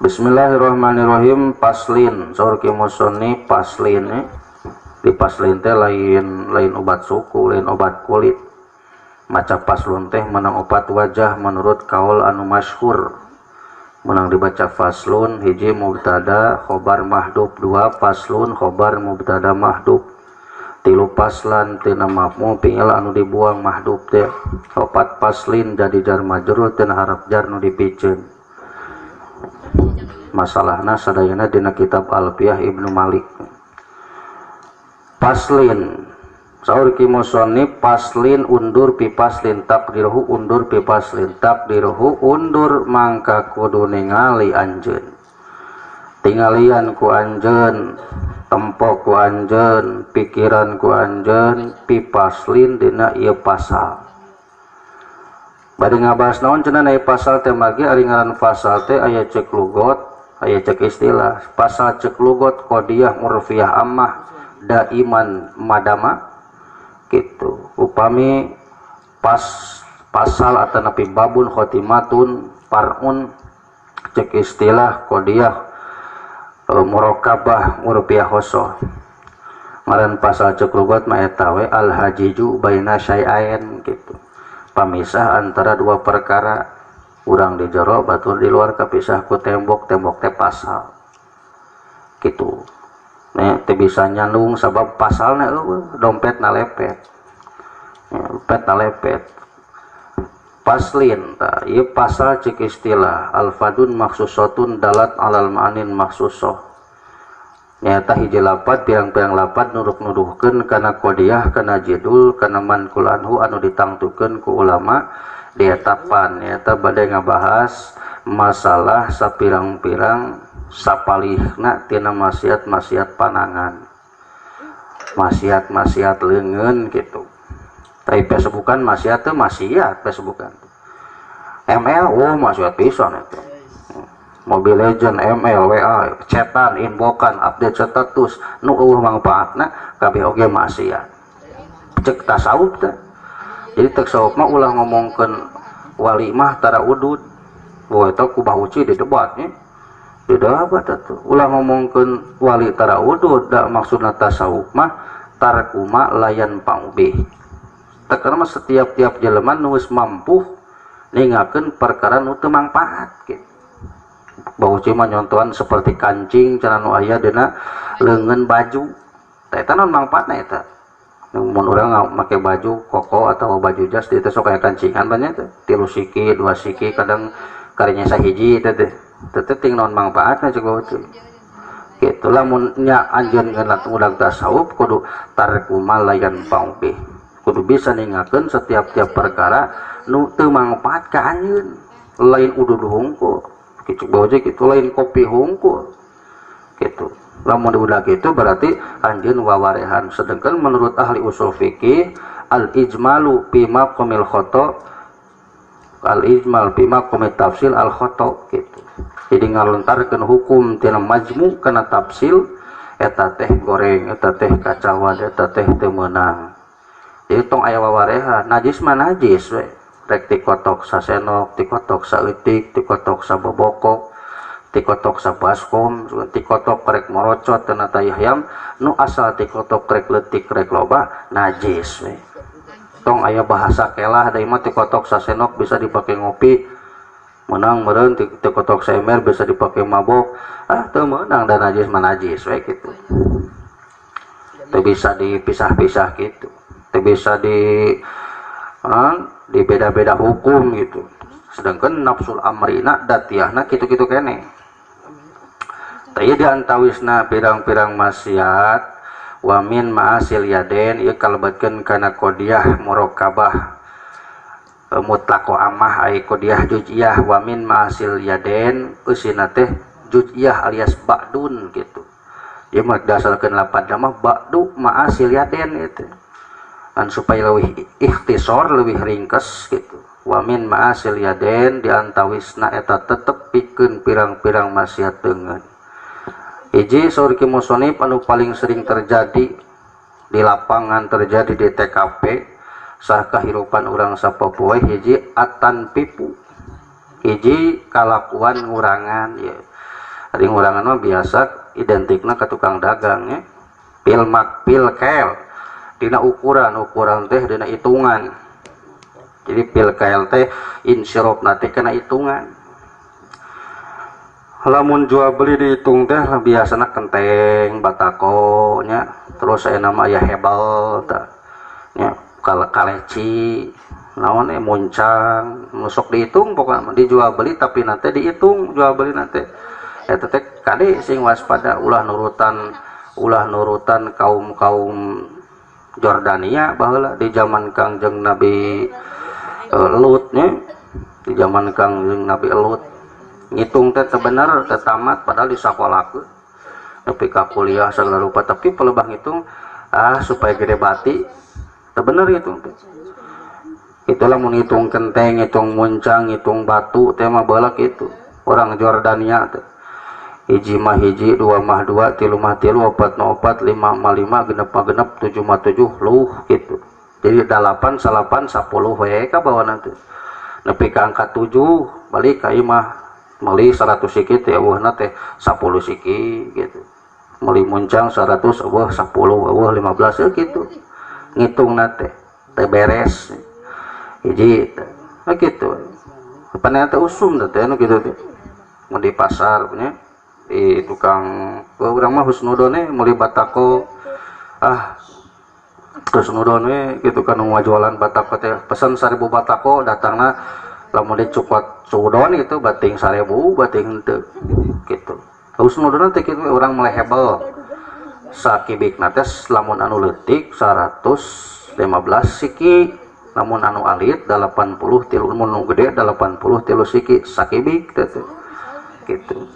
Bismillahirrahmanirrahim. Paslin saur ki musoni paslin di paslin teh lain lain obat suku, lain obat kulit. Maca paslon teh menang opat wajah menurut kaul anu masyhur. Menang dibaca faslun hiji mubtada khobar mahdhuf, dua faslun khobar mubtada mahdhuf, tilu paslan tina maf'ul fi'il anu dibuang mahdhuf teh, opat paslin jadi jar majrur tina harf jar nu dipiceun. Masalahna sadayana dina kitab Alfiyah Ibnu Malik. Paslin saur ki musannif paslin undur pi paslin takdiruhu undur pi paslin takdiruhu undur mangka kudu ningali anjeun, tingalian ku anjeun, tempo ku anjeun, pikiran ku anjeun pi paslin dina ieu pasal. Bade ngabahas naon cenah na ieu pasal teh magi ari ngaran pasal teh aya cek lugot, aya cek istilah. Pasal cek lugot qadiyah urfiyah ammah daiman madama gitu. Upami pas pasal atau napi babun khotimatun parun cek istilah qadiyah murokabah urfiyah khosoh. Ngaran pasal cek lugot mah eta we al hajiju baina syai'ain gitu. Pamisah antara dua perkara, urang di jero batur di luar kapisah ku tembok, tembok teh pasal gitu. Nih teu bisa nyandung sabab pasalna eueuh, dompet na lepet. Dompet na lepet. Paslin tah ieu pasal cek istilah alfadun maksusatun dalat alal ma'anin maksusah. Nyata hiji lapad pirang-pirang lapad nuruk-nuduhkeun kana qadiyah kana jidul kana manqul anhu anu ditangtukeun ku ulama dietapan. Nyata bade ngabahas masalah sapirang-pirang sapalihna tina maksiat-maksiat panangan, maksiat-maksiat leungeun gitu. Tapi Facebookan maksiat teh maksiat Facebookan. ML oh maksiat pisan eta. Mobile Legend, ML, WA, chatan, inbokan, update status, nu eueuh mangpaatna kabeh oge maksiat. Cek tasawuf teh. Jadi tasawuf mah ulah ngomongkeun wali mah tara udud. Wah eta ku bahuci didebat nya. Didebat atuh. Ulah ngomongkeun wali tara udud, da maksudna tasawuf mah tarkuma layan paubih. Tekana mah setiap-tiap jelema nu geus mampu ningakeun perkara nu teu mangpaat kitu. Bahuci mah nyontohan seperti kancing cenah nu aya dina leungeun baju. Tah eta naon mangpaatna eta? Mun urang make baju koko atau baju jas dieu teh sok aya kancingan banyak teh. 3 siki, 2 siki, kadang karinya sahiji teh teh. Teh teh ting naon mangpaatna cek bahuci. Kitu lamun nya anjeun ngeunat udag tasawuf kudu tarkuma layan paubih. Kudu bisa ningakeun setiap-tiap perkara nu teu mangpaat ka anjeun. Lain udud hungkul. Gitu bawa gitu lain kopi hungkul gitu. Lamun diudag itu berarti anjeun wawarehan. Sedangkan menurut ahli usul fikih al ijmalu fi maqamil khata al ijmal fi maqamit tafsil al khata gitu. Jadi ngalontarkeun hukum tina majmu kana tafsil eta teh goreng, eta teh kacawan, eta teh teu meunang. Jadi tong aya wawarehan, najis mah najis we. Rek tikotok sasenok, tikotok saeutik, tikotok sabobokok, tikotok sabaskom, tikotok rek morocot tina tayahyam, nu asal tikotok rek leutik rek loba najis we. Tong aya bahasa kelah da mah tikotok sasenok bisa dipake ngopi, meunang meureun tikotok saember bisa dipake mabok, ah teu meunang da najis mah najis we kitu. Teu bisa dipisah-pisah kitu. Teu bisa di di beda-beda hukum gitu. Sedangkan nafsul amrina datiahna kitu-kitu kene. Tah ieu diantawisna pirang-pirang maksiat wa min ma'asil yaden ieu kalebetkeun kana qadiyah murokabah mutlaqo amah ai qadiyah juz'iyah wa min ma'asil yaden eusina teh juz'iyah alias ba'dun gitu. Ieu mah dasarkeun lapad mah ba'du ma'asil yaden itu. Kan supaya lebih ikhtisor lebih ringkes gitu. Wa min ma'asil yaden diantawisna eta tetep pikeun pirang-pirang maksiat deungeun. Hiji saur ki musonif anu paling sering terjadi di lapangan, terjadi di TKP sah kahirupan urang sapopoe hiji atan pipu. Hiji kalakuan ngurangan ya. Ari ngurangan mah biasa identikna ka tukang dagang nya. Pilmak pilkel dina ukuran, ukuran teh dina hitungan. Jadi pilkel teh insirofna teh kana hitungan. Lamun jual beli dihitung teh biasana kenteng, batako nya, terus aya nama aya hebel tah nya, kaleci, naon muncang, nu sok dihitung pokona dijual beli tapi nanti dihitung jual beli nanti. Eta teh kade sing waspada ulah nurutan kaum-kaum Jordania baheula di zaman Kangjeng Nabi Lut nya, di zaman Kangjeng Nabi Lut ngitung teh teu bener teu tamat padahal disakolakeun nepi ka kuliah segala rupa tapi pelebah ngitung supaya gede bati teu bener ngitung teh. Itulah mun ngitung kenteng, ngitung muncang, ngitung batu teh mah baheula kitu orang Jordania teh. Hiji mah hiji, dua mah dua, tilu mah tilu, opat mah opat, lima mah lima, genep mah genep, tujuh mah tujuh, luh gitu. Jadi 8, 9, 10 we ka bawana teh. Nepi ka angka 7 balik ka imah meuli 100 siki teh eueuhna teh 10 siki gitu. Meuli muncang 100 eueuh 10, eueuh 15 ya gitu. Ngitungna teh teh beres. Hiji teh. Nah, gitu. Panena teh usum teh anu kitu teh. Mun di pasar nya di tukang urang mah husnudon meuli batako husnudon we gitu kan nu ngajualan batako teh pesan 1000 batako datangna lamun dicukot sudon gitu bating 1000 bating henteu gitu. Husnudon teh kitu urang meuli hebel sakibikna teh lamun anu leutik 115 siki lamun anu alit 80 tilu mun nu gede 83 siki sakibik teh gitu.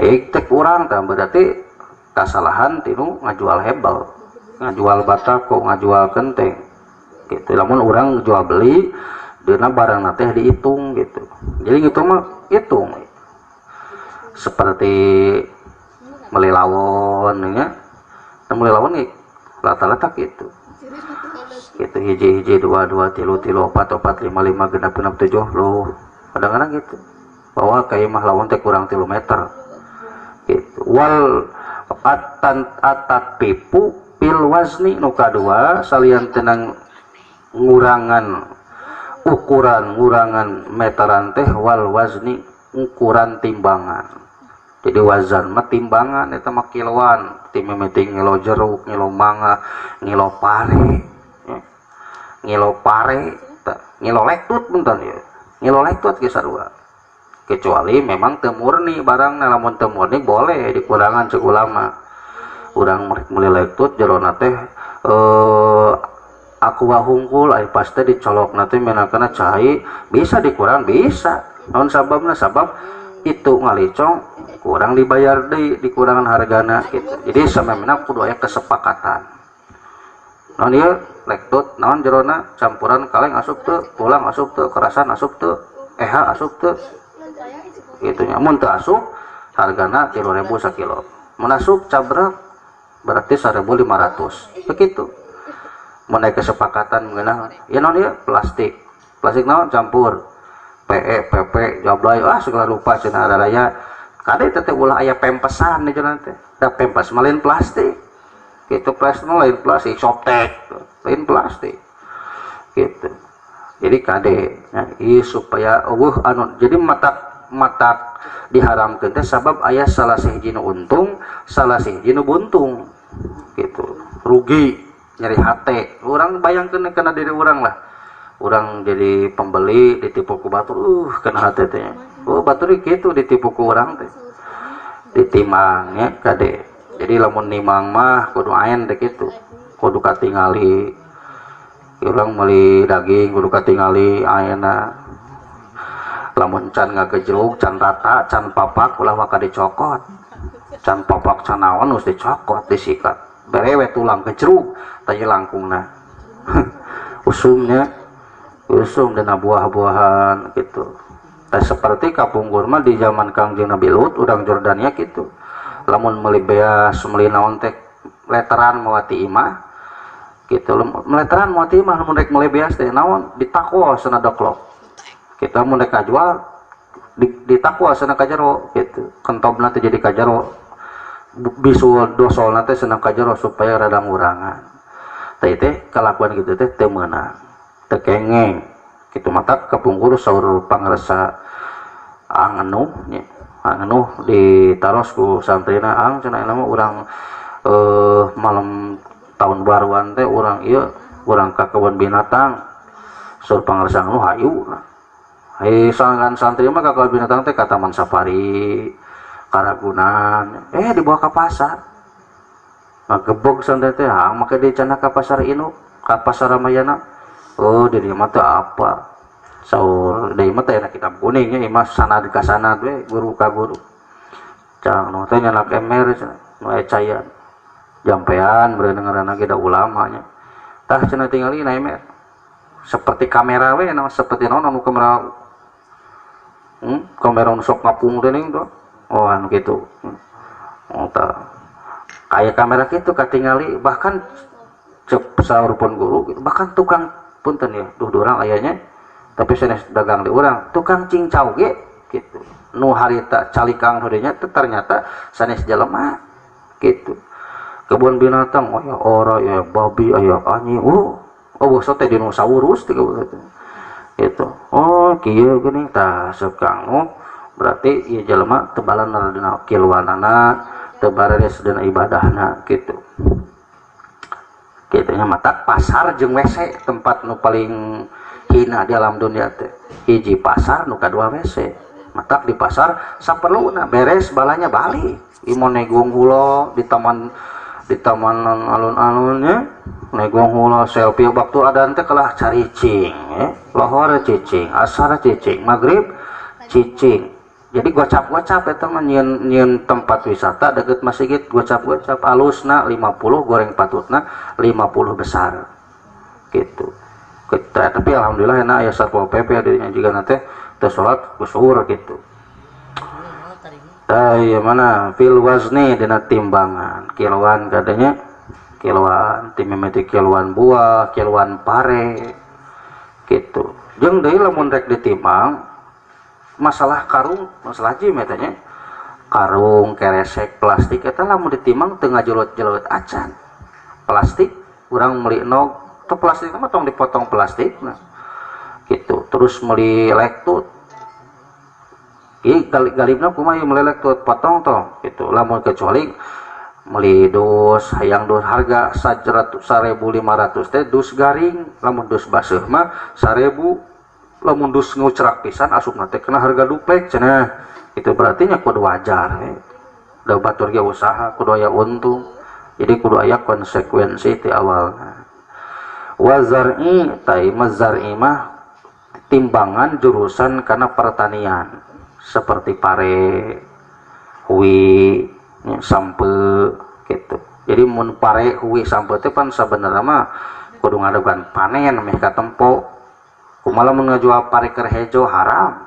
Teh kurang tah berarti kasalahan tinu ngajual hebel, ngajual batako, ngajual kenteng gitu. Lamun urang jual beli dina barang teh dihitung gitu. Jadi gitu mah hitung. Seperti meuli lawon nya. Nah, meuli lawon ge rata-rata gitu. Gitu hiji-hiji dua dua tilu tilu opat opat lima lima genep genep tujuh loh. Kadang-kadang gitu. Bahwa ka imah lawon teh kurang 3 meter. Gitu. Wal atan atat pipu pil wazni nu kadua salian tenang ngurangan ukuran ngurangan meteran teh wal wazni ukuran timbangan. Jadi wazan mah timbangan eta mah kiloan, timimiti ngilo jeruk, ngilo mangga, ngilo pare, ya. Ngilo pare, ngilo lektut punten ya. Ngilo lektut ge sarua. Kecuali memang teu murni barangna, lamun teu murni boleh dikurangan cek ulama. Urang meuli lektut jerona teh aqua hungkul ai pasti dicolokna teh menakana cai bisa dikurang bisa. Naon sababna? Sabab itu ngalicong kurang dibayar deui dikurangan hargana gitu. Jadi samemehna kudu aya kesepakatan. Naon ieu lektut naon jerona campuran kaleng asup teu, tulang asup teu, kerasan asup teu, eha asup teu. Gitu nya. Mun teu asup hargana 3.000 sakilo. Mun asup cabrak berarti 1.500. Begitu. Mun aya kesepakatan mengenai ya naon ieu plastik. Plastik naon campur PE, PP, jablay, segala rupa cenah raya. Kade teh ulah aya pempesan di jalan teh. Da pempes mah lain plastik. Gitu plastik mah lain plastik, softtek lain plastik. Gitu. Jadi kade nah, ieu supaya eueuh anu jadi matak diharamkeun teh sabab aya salah sahiji nu untung, salah sahiji nu buntung. Gitu. Rugi nyeri hate. Urang bayangkeun kana diri urang lah. Urang jadi pembeli ditipu ku batur, kana hate teh. Oh, batur kitu ditipu ku urang teh. Ditimang nya kade. Jadi lamun nimang mah kudu aen teh kitu. Kudu katingali. Urang meuli daging kudu katingali aena. Lamun can ngagejlug, can rata, can papak ulah waka dicokot. Can papak can naon geus dicokot, disikat. Bere we tulang gejrug teh langkungna. Usumnya usum dina buah-buahan gitu. Teh seperti kapungkur mah di zaman Kangjeng Nabi Lut urang Jordania gitu. Lamun meuli beas, meuli naon teh leteran mawati imah gitu. Leteran mawati imah lamun rek meuli beas teh naon ditakwa cenah doklok. Kita mun rek ngajual ditakwa cenah ka jero gitu. Kentobna teh jadi kajero bisul dosolna teh senang kajero supaya rada ngurangan. Teh teh kalakuan kitu teh teu meunang. Teu kengeng. Kitu matak kapungkur saur pangresa angenuh nya. Angenuh ditaros ku santrina ang cenah mah urang malam tahun baruan teh urang ieu urang ka kebun binatang. Saur pangresa angenuh hayu. Hei sangkan santri mah ka kebun binatang teh ka taman safari, Karagunan, dibawa ke pasar. Ngagebog santri teh hang make dicana ka pasar induk, ka pasar Ramayana. Oh, di dieu mah teu apa. Saur deui mah teh enak kitab kuning nya mah sanad ka sanad we guru ka guru. Cang nu teh nyanak emer cenah nu aya cayan. Jampean beureun ngaranna ge da ulama nya. Tah cenah tingali na emer. Seperti kamera we na seperti naon anu kamera. Kamera nu sok ngapung teh ning tuh. Oh anu kitu. Oh tah. Kaya kamera kitu katingali bahkan cep saur pun guru gitu. Bahkan tukang punten ya, duh dorang ayanya tapi sanes dagang di urang, tukang cincau ge gitu. Nu harita calikang heureuynya teh ternyata sanes jelema gitu. Kebun binatang aya ora, aya babi, aya anjing. Oh, oh teh dinosaurus teh gitu. Gitu. Oh, kieu geuning tah sok nu berarti ieu jelema teu balan dina kiluanana, teu bareres dina ibadahna gitu. Kitu nya matak pasar jeung WC tempat nu paling hina di alam dunia teh. Hiji pasar nu kadua WC. Matak di pasar saperluna beres balanya balik. Ieu negong hulo di taman alun-alunnya negong hulo selfie waktu adan teh kalah caricing ya. Lohor cicing, asar cicing, maghrib cicing. Jadi gocap-gocap eta mah nyieun tempat wisata deket masjid gocap-gocap alusna 50 goreng patutna 50 besar. Gitu. Kita, tapi alhamdulillah enak aya Satpol PP dirinya juga nanti teu salat kusur gitu. Tah ieu mana fil wazni dina timbangan kiloan katanya kiloan timimiti kiloan buah kiloan pare gitu. Jeung deui lamun rek ditimbang masalah karung masalah jim eta nya karung keresek plastik eta lamun ditimbang teu ngajolot-jolot acan plastik urang meuli nog teu plastik mah tong dipotong plastik nah gitu terus meuli lektut ieu galibna kumaha ieu meuli lektut potong tong gitu lamun kecuali meuli dus hayang dus harga 1.500 teh dus garing lamun dus baseuh mah 1.000 lamun dus ngucrak pisan asupna teh kena harga duplek cenah itu berarti nya kudu wajar we da batur ge usaha kudu aya untung jadi kudu aya konsekuensi ti awalna. Wa zar'i tai mazar'i mah timbangan jurusan karena pertanian seperti pare, hui, sampe gitu. Jadi mun pare, hui, sampe teh pan sabenerna mah kudu ngadegan panen meh katempo. Kumaha lamun ngajual pare keur hejo haram.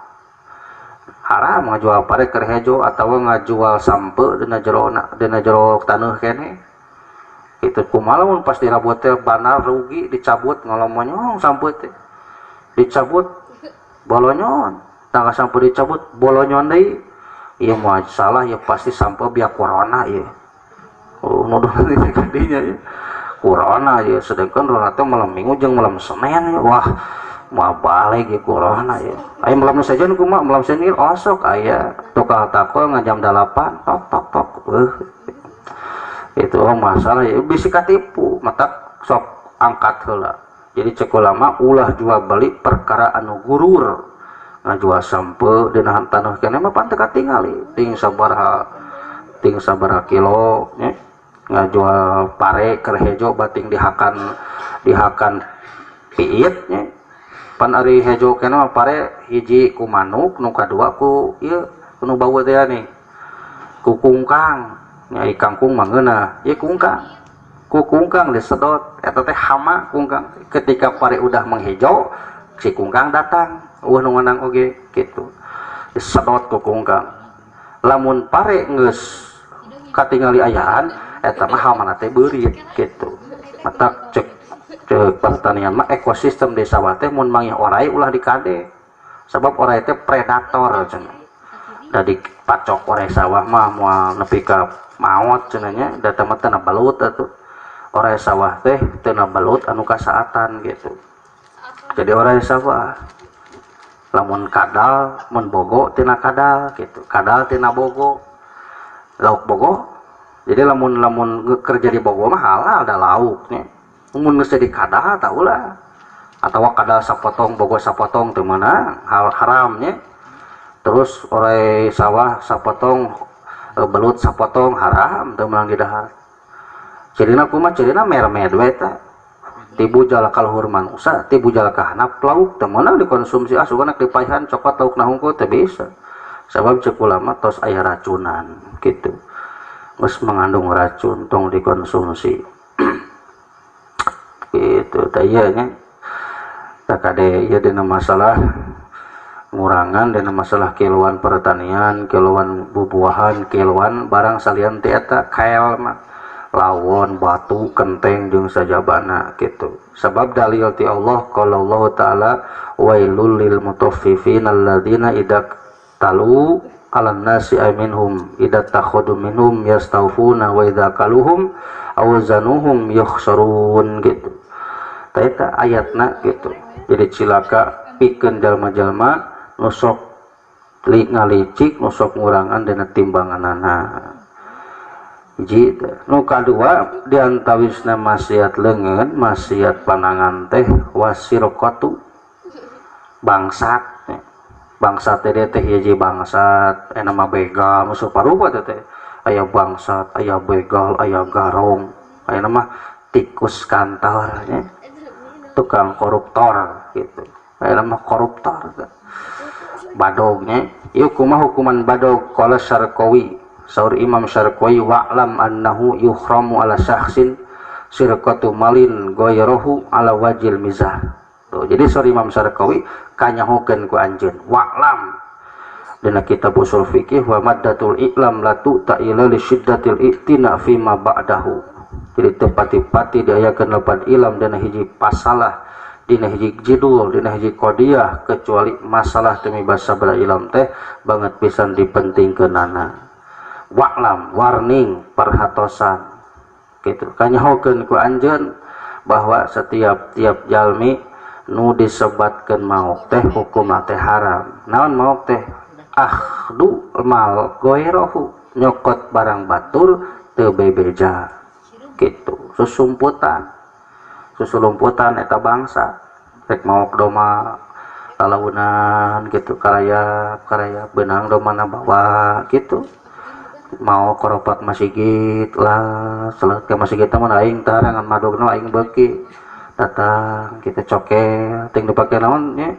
Haram ngajual pare keur hejo atawa ngajual sampe dina jero taneuh keneh. Itu kumaha lamun pas dirabut teh banar rugi dicabut ngolomonyong sampe teh. Dicabut bolonyon, tangga sampe dicabut bolonyon deui. Ieu mah salah ya pasti sampe biak corona ieu. Oh nuduh kadinya ieu. Corona ieu sedangkan corona teh malam Minggu jeung malam Senin wah mah balik ge corona ya. Aya malam nu sejen kumaha malam sejen osok aya tukang takol ngajam 8 tok tok tok. Itu oh masalah ya bisi katipu matak sok angkat heula. Jadi cek ulama ulah jual beli perkara anu gurur. Ngajual sampe dina taneuh keneh mah pan teu katingali ting sabaraha kilo nya. Ngajual pare keur hejo bating dihakan piit nya. Pan ari hejo keneh mah pare hiji ku manuk nu kadua ku ieu nu bau teh nih ku kungkang nya ari kangkung mah ngeunah ieu kungkang ku kungkang disedot eta teh hama kungkang ketika pare udah menghijau si kungkang datang eueuh nu nganang oge gitu disedot ku kungkang lamun pare geus katingali ayaan eta mah hamana teh beurit gitu matak cek pertanian mah ekosistem desa teh mun manggih orai ulah dikade sebab orai teh predator cenah. Da dipacok oray sawah mah moal nepi ka maot cenah nya, da teh mah teu belut atuh. Oray sawah teh teu belut anu kasaatan gitu. Jadi oray sawah lamun kadal mun bogo tina kadal gitu, kadal tina bogo, lauk bogo. Jadi lamun lamun kerja di bogo mah halal da lauknya. Mun geus jadi kadal taulah. Atawa kadal sapotong bogo sapotong teu meunang, hal haramnya. Terus oray sawah sapotong belut sapotong haram teu meunang didahar. Cirina kumaha? Cirina mermed we eta. Ti bujal ka luhur manusa, ti bujal ka handap lauk teu meunang dikonsumsi. Ah sugana dipaihan cokot lauk na hungkul teu bisa. Sabab ceuk ulama tos aya racunan gitu. Geus mengandung racun tong dikonsumsi. Gitu tah ieu nya. Tah kade ieu dina masalah ngurangan dina masalah kiluan pertanian, kiluan bubuahan, kiluan barang salian ti eta kael mah lawon, batu, kenteng jeung sajabana gitu. Sabab dalil ti Allah qala Allah taala wailul lil mutaffifin alladzina idza talu 'alan nasi minhum idza takhadu minhum yastawfuna wa idza kaluhum aw zanuhum yukhsarun gitu. Tah eta ayatna gitu. Jadi cilaka pikeun jalma-jalma nu sok ngalicik, nu sok ngurangan dina timbanganana. Hiji nu kadua diantawisna maksiat leungeun, maksiat panangan teh wasirqatu bangsat. Bangsat teh teh hiji bangsat, eta mah begal, musuh parupa teh teh. Aya bangsat, aya begal, aya garong. Aya mah tikus kantor nya. Tukang koruptor gitu. Aya mah koruptor. Badognya, ieu kumaha hukuman badog? Qala Syarqawi, saur Imam Syarqawi wa'lam annahu yuhramu ala syakhsin sirqatu malin ghayrahu ala wajil mizah. Tuh, jadi saur Imam Syarqawi kanyahokeun ku anjeun wa'lam dina kitab usul fikih wa maddatul i'lam la tu'ta ila li syiddatil i'tina fi ma ba'dahu. Jadi teu pati-pati diayakeun lepat ilam dina hiji pasalah, dina hiji jidul, dina hiji qadiyah kecuali masalah teu mibasa bala ilam teh banget pisan dipentingkeunana. Wa'lam warning perhatosan gitu. Kanyahokeun ku anjeun bahwa setiap tiap jalmi nu disebatkeun maok teh hukumna teh haram. Naon maok teh? Akhdu mal ghairahu, nyokot barang batur teu bebeja gitu. Susumputan. Susulumputan eta bangsa rek maok doma lalaunan gitu, karayap-karayap beunang domana bawa gitu. Mau koropak masigit lah, selet ke masigit mah aing tarangan madogna aing beuki datang kita cokel ting dipake naon nya,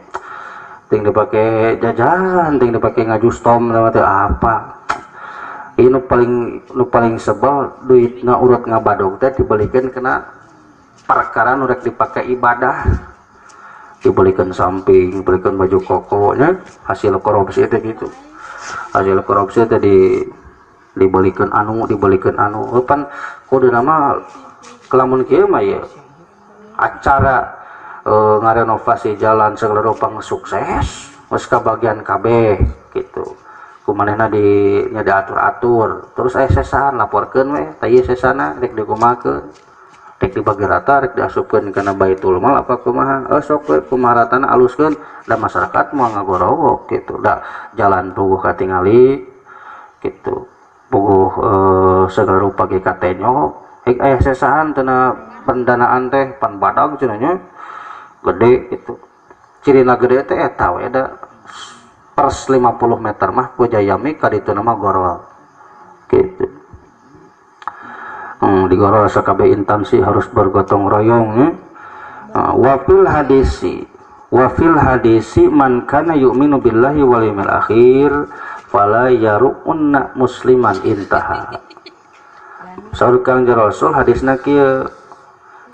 ting dipake jajan, ting dipake ngajustom teh apa. Ieu nu paling sebel duitna urut ngabadog teh dibelikeun kena perkara nu rek dipake ibadah, dibelikan samping, dibelikan baju koko nya, hasil korupsi teh gitu. Hasil korupsi teh dibelikan anu, dibelikan anu. Pan kudu nama kelamun kieu mah ye acara ngarenovasi jalan segala rupa sukses, geus kabagian kabeh gitu. Kumanehna di nya diatur-atur. Terus aya sesaan laporkeun we, tah ieu sesana rek dikumahakeun. Rek dibagi rata, rek diasupkeun kana baitul mal apa kumaha. Sok we kumaha ratana aluskeun da masyarakat moal ngagorowok gitu. Da jalan puguh katingali gitu. Puguh segala rupa ge katenyo. Hek aya sesahan tina pendanaan teh pan badag cenah nya gede gitu. Cirina gede teh eta we da pers 50 meter mah ku jayami ka ditu mah gorol gitu. Digorol sakabeh instansi harus bergotong royong. Wafil hadisi man kana yu'minu billahi wal yawmil akhir fala yaru'unna musliman intaha. Saur Kangjeng Rasul hadisna kieu,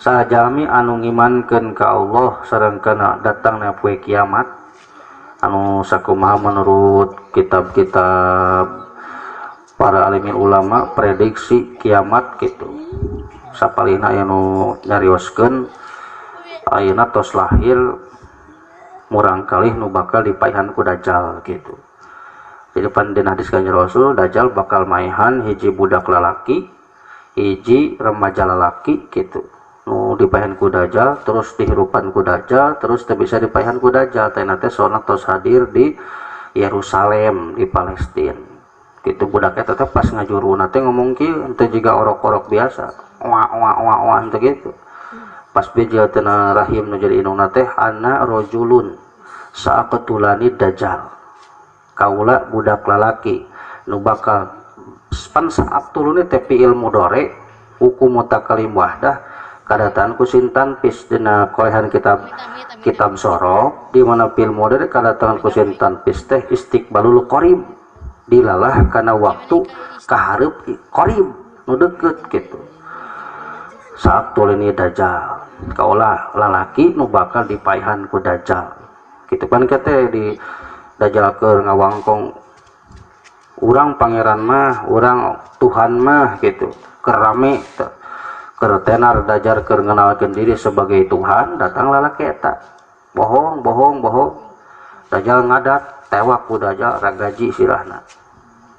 saha jalmi anu ngimankeun ka Allah sareng kana datangna poe kiamat anu sakumaha menurut kitab-kitab para alimin ulama prediksi kiamat gitu. Sapalihna aya nu nyarioskeun ayeuna tos lahir murang kalih nu bakal dipaihan ku dajjal gitu. Jadi pan dina hadis Kanjeng Rasul Dajjal bakal maehan hiji budak lalaki, hiji remaja lalaki gitu. Nu dipaehan ku Dajjal, terus dihirupan ku Dajjal, terus teu bisa dipaehan ku Dajjal. Teh teh soalna tos hadir di Yerusalem di Palestina. Gitu budaknya tetep pas ngajuruna teh ngomong kieu henteu jiga orok-orok biasa. Wah wah wah wah henteu gitu. Pas bijil tina rahim nu jadi indungna teh ana rajulun saaqtulani Dajjal. Kaula budak lalaki nu bakal pan saaqtuluni teh fi'il mudhari hukum mutakalim wahdah kadatangan ku sin tanfis dina kolehan kitab kitab sorof di mana fi'il mudhari kadatangan ku sin tanfis teh istiqbalul qarib dilalah kana waktu kahareup qarib nu deukeut gitu. Saaqtuluni Dajjal kaula lalaki nu bakal dipaehan ku Dajjal gitu kan kete di Dajjal keur ngawangkong urang pangeran mah urang Tuhan mah gitu keur rame keur tenar Dajjal keur ngenalkeun diri sebagai Tuhan datang lalaki eta bohong bohong bohong Dajjal ngadat tewak ku Dajjal ragaji sirahna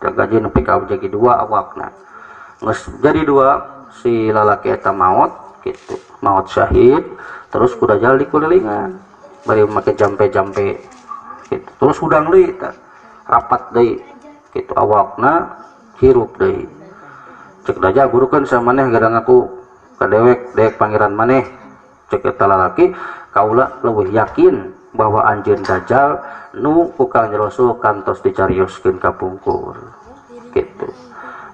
ragaji nepi ka jadi dua awakna geus jadi dua si lalaki eta maot gitu maot syahid terus ku Dajjal dikulilingan bari make jampe-jampe gitu terus hudang deui tah rapat deui gitu awakna hirup deui cek Dajjal gurukeun sa maneh gara ngaku ka dewek dewek pangeran maneh cek eta lalaki kaula leuwih yakin bahwa anjeun Dajjal nu ku Kangjeng Rasul kantos dicarioskeun ka pungkur gitu.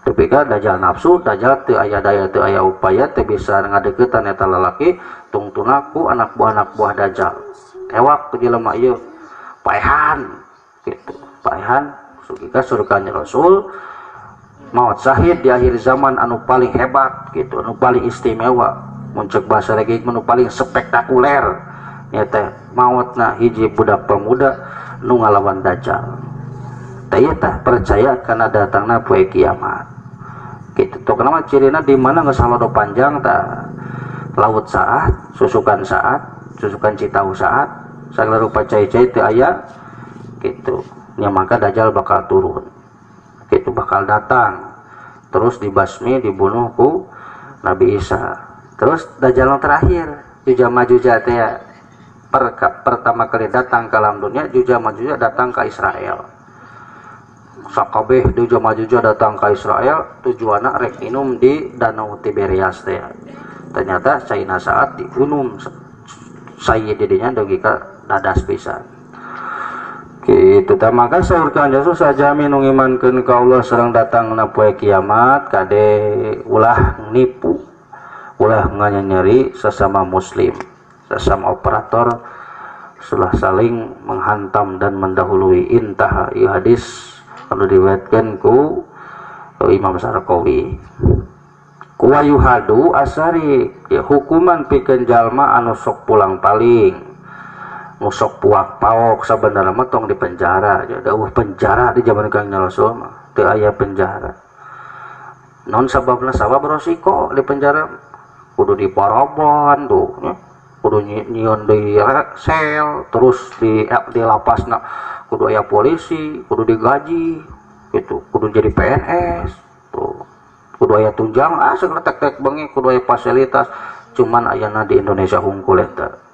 Tapi ka Dajjal nafsu Dajjal teu aya daya teu aya upaya teu bisa ngadeuketan eta lalaki tungtuna ku anak buah Dajjal tewak ku jelema ieu paehan gitu paehan sugika surga Rasul maut syahid di akhir zaman anu paling hebat gitu anu paling istimewa mun ceuk bahasa lagi anu paling spektakuler nya teh mautna hiji budak pemuda nu ngalawan Dajjal teh ieu tah percaya kana datangna poe kiamat gitu tuh kenapa cirina di mana geus halodo panjang tah laut saat susukan Citau saat sagala rupa cai-cai teu aya gitu nya maka Dajjal bakal turun gitu bakal datang terus dibasmi dibunuh ku Nabi Isa terus Dajjal yang terakhir Juja Majuja teh pertama kali datang ke alam dunia Juja Majuja datang ke Israel sakabeh Juja Majuja datang ke Israel tujuanna rek minum di Danau Tiberias teh ternyata caina saat diunum sayyid didinya dugi ka dadas pisan gitu tah maka saur Kangjeng Rasul sajami nu ngimankeun ka Allah sareng datangna poe kiamat kade ulah nipu ulah nganyeri sesama muslim sesama operator sulah saling menghantam dan mendahului intaha ieu hadis anu diriwayatkeun ku Imam Sarkawi ku yuhadu asari ya, hukuman pikeun jalma anu sok pulang paling nu sok puak paok sabenerna mah tong di penjara ya eueuh penjara di zaman Kangjeng Rasul mah teu aya penjara non sababna sabab resiko di penjara kudu diparobon tuh nya kudu nyieun deui sel terus di lapasna kudu aya polisi kudu digaji gitu kudu jadi PNS tuh kudu aya tunjang segala tek-tek bengi kudu aya fasilitas cuman ayana di Indonesia hungkul eta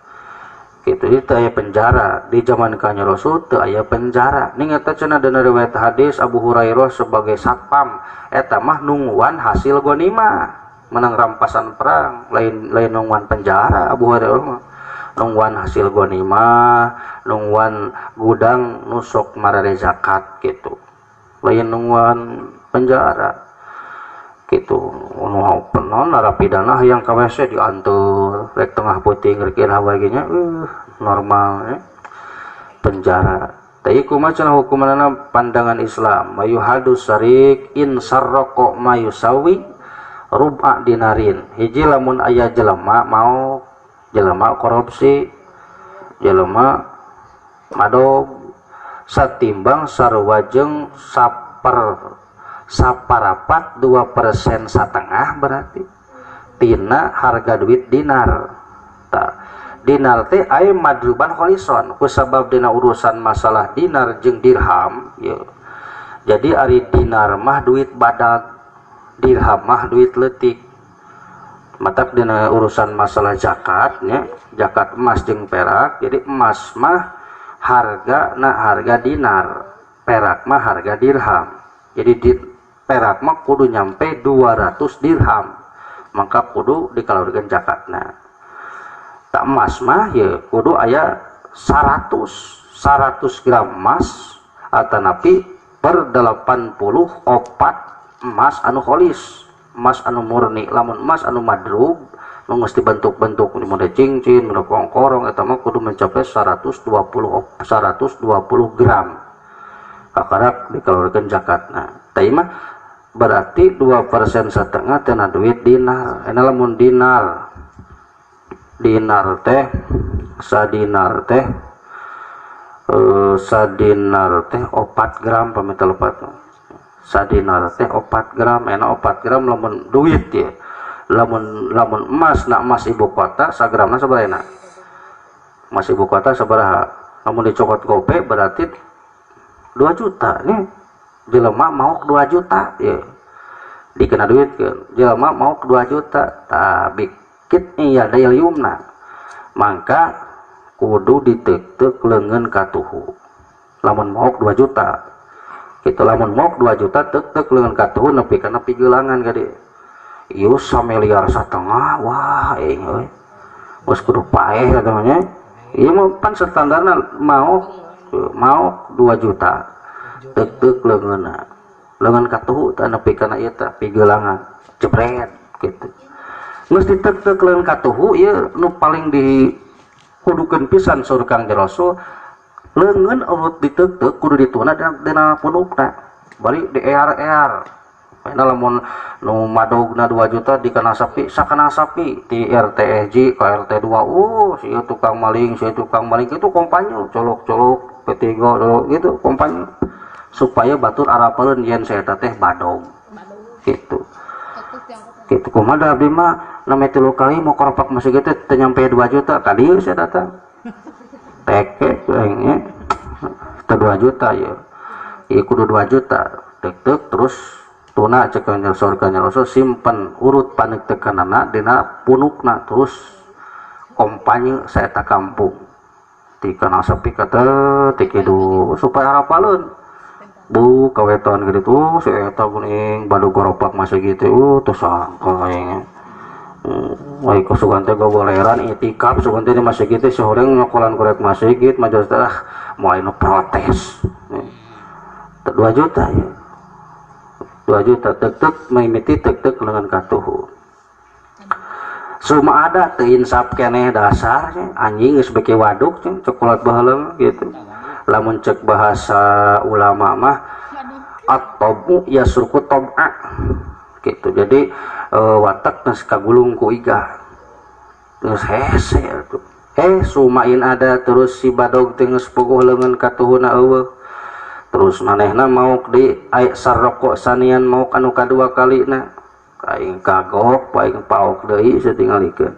gitu itu aya penjara di zaman Kanjeng Rasul teu aya penjara ning eta cenah dina riwayat hadis Abu Hurairah sebagai satpam eta mah nungguan hasil ghanimah menang rampasan perang lain nungguan penjara Abu Hurairah mah nungguan hasil ghanimah nungguan gudang nusok marare zakat gitu lain nungguan penjara gitu nu penon narapidana yang ka WC diantur rek tengah peuting rek iraha wae ge nya normal ya. Penjara teh kumaha cenah hukumanna pandangan Islam mayuhadu sarik in sarraqa mayusawi rub'a dinarin hiji lamun aya jelema mau jelema korupsi jelema madog satimbang sarua jeung saparapat 2% satengah berarti tina harga duit dinar ta dinar teh aya madruban kholison kusabab dina urusan masalah dinar jeung dirham ye Jadi ari dinar mah duit badag, dirham mah duit leutik. Matak dina urusan masalah zakat nya, zakat emas jeung perak. Jadi emas mah harga na harga dinar, perak mah harga dirham. Jadi di perak mah kudu nyampe 200 dirham, maka kudu dikeluarkan zakatna. Tak emas mah ya kudu aya 100 gram emas atanapi per 84 emas anu kholis, emas anu murni. Lamun emas anu madrub nu geus dibentuk-bentuk mode cincin, mode kongkorong eta mah kudu mencapai 120 gram. Kakarak dikeluarkan zakatna. Tah mah berarti 2% setengah tina duit dinar. Ena lamun dinar teh sadinar teh sadinar teh 4 gram pamita lepat. Sadinar teh 4 gram, enak 4 gram lamun duit ya. Lamun lamun emas, nak emas ibu kota sagramna sabaraha enak? Emas ibu kota sabaraha? Lamun dicokot gope berarti 2 juta nih. Jelema mau 2 juta ya. Dikena duit kan. Jelema mau 2 juta, tah bikit iya dayliumna. Mangka kudu ditek-tek leungeun katuhu. Lamun maok 2 juta. Kitu lamun maok 2 juta tek-tek leungeun katuhu nepi kana pigelangan ka dieu. Ieu samiliar satengah, wah aing euy. Geus kudu paeh eta mah nya. Ieu mah pan standarna maok maok 2 juta. Tek-tek leungeunna. Leungeun katuhu tah nepi kana ieu tah pigelangan. Jebret kitu. Geus ditek-tek leungeun katuhu ieu nu paling di kudukeun pisan saur Kangjeng Rasul, leungeun urut diteuk-teuk kudu dituna dina punukna bari di ear-ear. Engna lamun nu madogna 2 juta dikana sapi, sakana sapi ti RT hiji ka RT 2, si tukang maling, si tukang maling itu kompanyo colok-colok P3 colok gitu kompanyo supaya batur arapaleun yen saeta teh badog gitu. Gitu kumaha abdi mah name 3 kali mau koropak masih gitu teu nyampe 2 juta ka dieu saya datang teke aing nya teu 2 juta ya ieu kudu 2 juta tek-tek terus tuna cek kanjeng surga Rasul simpen urut paneuk-tekanana dina punukna terus kompanye saeta kampung ti kana sapi kata ti kidu supaya harapaleun bu kawetan gitu si eta geuning badu goropak masih gitu teu sangka aing. Wah, sugan teh gogoleran itikaf sugan teh di masjid teh sehoreng nyokolan korek masjid majelis teh mulai nu protes. 2 juta ya. 2 juta tek-tek mimiti tek-tek lengan katuhu. Suma ada teu insaf keneh dasar anjing geus beke waduk coklat baheula gitu. Lamun cek bahasa ulama mah at-tabu yasruku tab'a gitu. Jadi watak geus kagulung ku iga geus hese atuh. Sumain ada terus si badog teh geus puguh leungeun katuhuna eueuh. Terus manehna mauk di saroko sanian mauk anu kadua kalina aing kagok aing paok deui satingalikeun.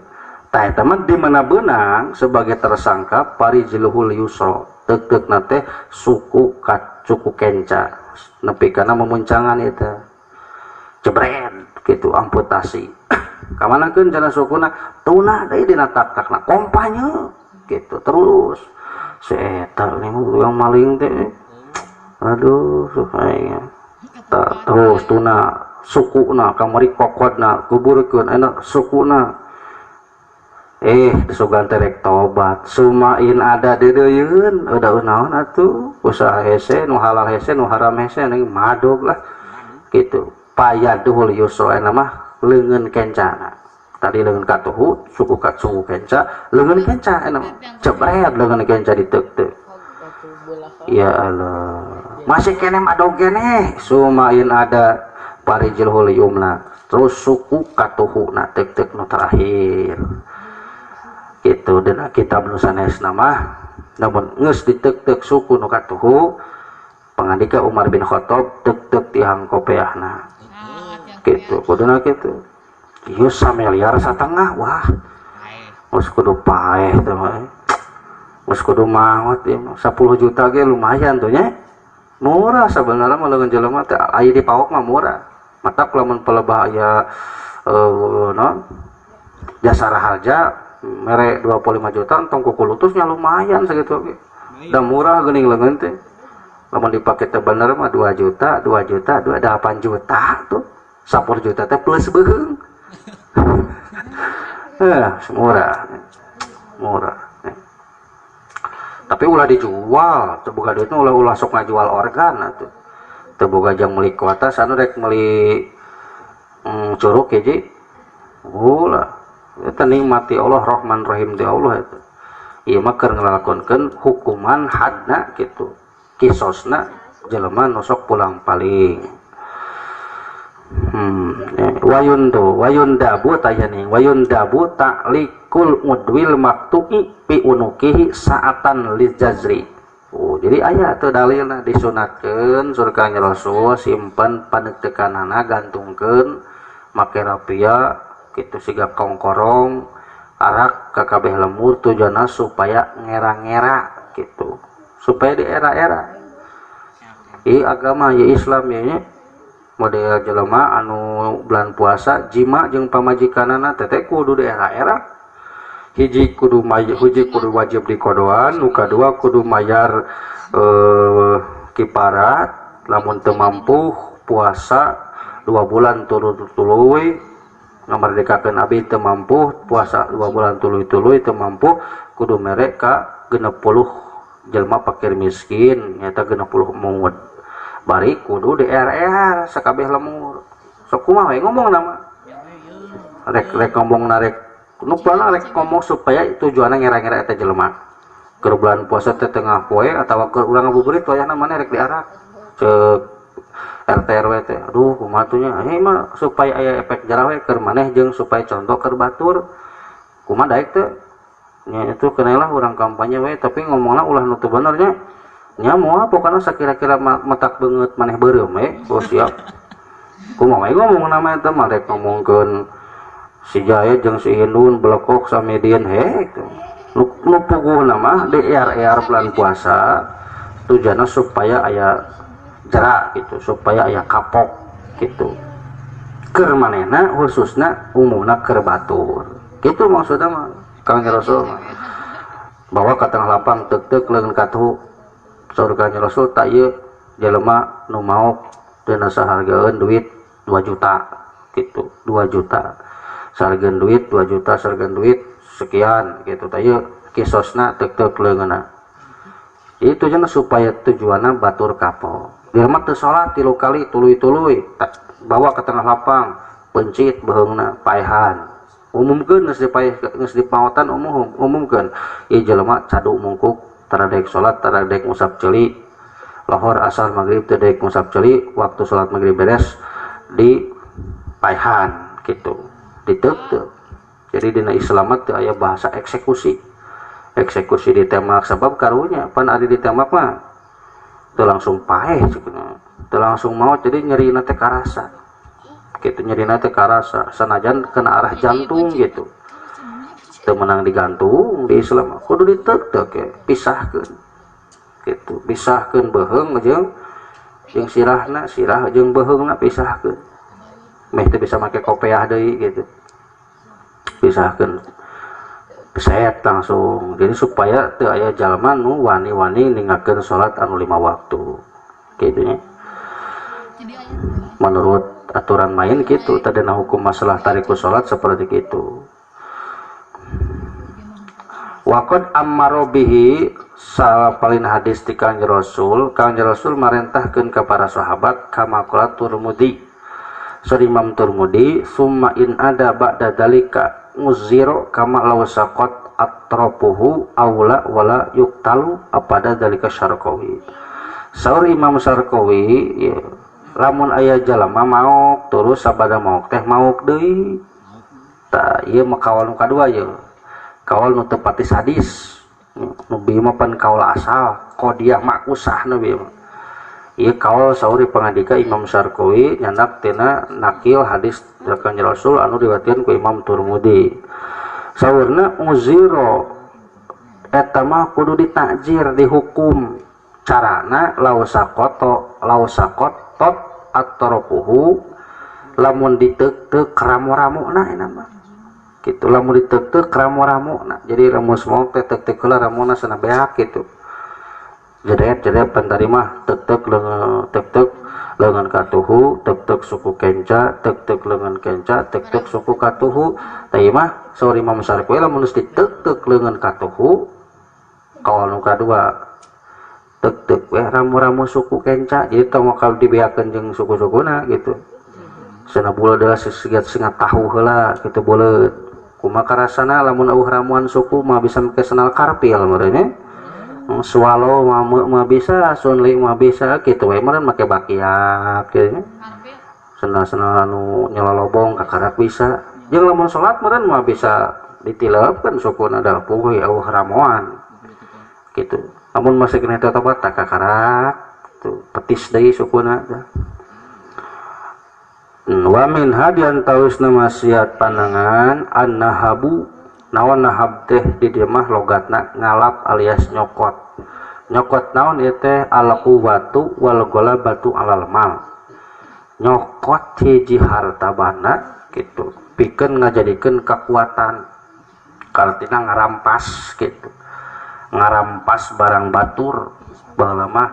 Tah eta mah di mana beunang sebagai tersangka parijluhul yusra teuk-teukna teh suku suku kenca nepi kana memuncangan eta jebret gitu amputasi. Kamanakeun cenah sukuna tuna deui dina tak-takna kompanye gitu terus si eta yang maling teh aduh aing terus tuna sukuna kamari kokodna kuburkeun enak sukuna disugan teh rek tobat sumain ada deudeuyeun udah naon atuh usaha hese nu halal hese nu haram hese ning madog lah gitu. Payaduhul yusra eta mah leungeun kencana. Tadi leungeun katuhu suku suku kenca leungeun kenca eta mah jebret leungeun kenca diteuk-teuk. Ya Allah masih keneh madog keneh sumain ada parijilhul yumna terus suku katuhuna teuk-teuk nu terakhir gitu. Dina kitab nu sanesna mah namun geus diteuk-teuk suku nu katuhu pangandika Umar bin Khattab teuk-teuk tihang kopeahna gitu kuduna kitu ieu samiliar satengah wah geus kudu paeh teh mah geus kudu maot ieu 10 juta ge lumayan tuh nya. Murah sebenarnya mah leungeun jelema teh aya di paok mah murah. Matak lamun pelebah aya non Jasa Raharja mere 25 juta entong kukulutusnya lumayan segitu oge. Da murah geuning leungeun teh. Lamun dipake teh bener mah 2 juta, 2 juta, 2, 8 juta tuh. 10 juta teh plus beuheung. Murah. Murah. Tapi ulah dijual, teu boga duitna ulah sok ngajual organ atuh. Teu boga jang meuli kuota anu rek meuli curug hiji. Ulah. Eta nikmati Allah Rahman Rahim di Allah eta. Ieu mah keur ngalakonkeun hukuman hadna kitu. Kisosna jelema nu sok pulang paling. Wayundu wayundabu tayani wayundabu ta'likul mudwil maktu'i fi unukihi sa'atan lijazri. Oh, jadi aya teu dalilna disunatkeun surga Rasul simpen paneutekanana gantungkeun make rapia kitu siga kongkorong arak ka kabeh lemur tujuanna supaya ngera-ngera gitu, supaya di era-era ieu agama ieu Islam ieu nya. Model jelema anu bulan puasa jima jeung pamajikanana teh kudu di era-era hiji kudu hiji kudu wajib dikodoan, nu kadua kudu mayar kiparat lamun teu mampu puasa 2 bulan tuluy-tuluy ngamerdekakeun abdi teu mampu puasa 2 bulan tuluy-tuluy teu mampu kudu mere ka 60 jelema fakir miskin nyaeta 60 mud. Bari kudu di RR sakabeh lemur. Sok kumaha we ngomong nama? Rek rek ngomong narek nu plana rek ngomong supaya tujuanna ngera-ngera eta jelema. Keur bulan puasa teh tengah poe atawa keur urang ngabuburit wayahna maneh rek diarak. Ceuk RT RW teh aduh kumaha tuh nya ieu mah supaya aya efek jarah we keur maneh jeung supaya contoh keur batur. Kumaha daek teh? Nya itu kenalah urang kampanye we tapi ngomongna ulah nu teu bener nya. Nya moal pokona sakira-kira matak beungeut maneh beureum we, oh siap. Kumaha we ngomong nama eta mah rek ngomongkeun si Jae jeung si Indun belekok samedien he nu puguhna mah di ER bulan puasa tujuanna supaya aya jera gitu, supaya aya kapok gitu. Keur manehna khususna umumna keur batur. Kitu maksudna mah Kang Rasul mah. Bawa ka tengah lapang teuk-teuk leungeun katuhu. Surga Rasul tak ieu jelema nu maok dina sahargaeun duit 2 juta gitu, 2 juta. Sahargaeun duit 2 juta, sahargaeun duit sekian gitu tah ieu kisosna teuk-teuk leungeunna. Itu cenah supaya tujuanna batur kapok. Jelema teu salat 3 kali tuluy-tuluy bawa ke tengah lapang, pencit beheungna paehan. Umumkeun geus dipaeh geus dipaotan umumkeun ieu jelema cadu mungkuk tara daek salat, tara daek ngusap ceuli, lohor asar maghrib teu daek ngusap ceuli, waktu salat maghrib beres di paehan gitu, diteuk-teuk. Jadi dina Islam teu aya bahasa eksekusi. Eksekusi ditembak sebab karunya pan ari ditembak mah teu langsung paeh cenah, teu langsung maot, jadi nyerina teh karasa. Gitu nyerina teh karasa sanajan kena arah jantung gitu. Teu menang digantung di Islam kudu diteuk-teuk ya, pisahkeun gitu, pisahkeun beuheung jeung sirahna, sirah jeung beuheungna pisahkeun meh teu bisa make kopeah deui gitu, pisahkeun beset langsung. Jadi supaya teu aya jalma nu wani-wani ninggalkeun salat anu 5 waktu gitu nya. Menurut aturan main gitu, tadina hukum masalah tariku salat seperti gitu. Waqad ammaro bihi salapalin hadis ti Kangjeng Rasul, Kangjeng Rasul marentahkeun ka para sahabat kama qala Turmudi. Sari Imam Turmudi summa in ada ba'da dalika muziro kama law saqat atrafuhu aula wala yuqtalu apada dalika Syarqawi. Saur Imam Syarqawi ya, lamun aya jalma maok terus sabada maok teh maok deui. Tah ieu mah kaul nu kadua ieu. Kaul nu teu pati sadis. Nu bieu mah pan kaul asal, qodiyah makusah nu bieu mah. Ieu kaul saur pangandika Imam Syarqawi nyandak tina nakil hadis Kangjeng Rasul anu riwayatkeun ku Imam Turmudi. Saurna uziro eta mah kudu ditakjir, dihukum. Carana lausakoto lausakotot atoropuhu lamun diteuk-teuk ramo-ramona eta mah. Gitu lamun diteuk-teuk ramo-ramona. Jadi lamun semok teh teuk-teuk heula ramona sana beak gitu. Jedep-jedep pan tadi mah teuk-teuk leungeun teuk-teuk leungeun katuhu, teuk-teuk suku kenca, teuk-teuk leungeun kenca, teuk-teuk suku katuhu. Tah ieu mah saur Imam Syarqi lamun geus diteuk-teuk leungeun katuhu kaol nu kadua teuk-teuk we ramu-ramu suku kenca. Jadi tong bakal dibeakeun jeung suku-sukuna gitu. Cenah buleud heula sesigat singa tahu heula kitu buleud. Kumaha karasana lamun eueuh ramuan suku mah bisa make senal karpil meureun nya. Swallow mah bisa, sunli mah bisa kitu we meureun make bakiak kitu nya. Senal-senal anu nyelolobong kakarak bisa. Jeung lamun salat meureun mah bisa ditileupkeun sukuna da puguh eueuh ramuan. Gitu. Lamun masih kena tobat tak kakarak tuh petis deui sukuna teh. Wa min hadian tausna maksiat panangan annahabu. Naon nahab teh di dieu mah logatna ngalap alias nyokot. Nyokot naon ieu teh al-quwatu wal ghalabatu alal mal. Nyokot hiji harta banda gitu. Pikeun ngajadikeun kakuatan. Kartina ngarampas gitu. Ngarampas barang batur baheula mah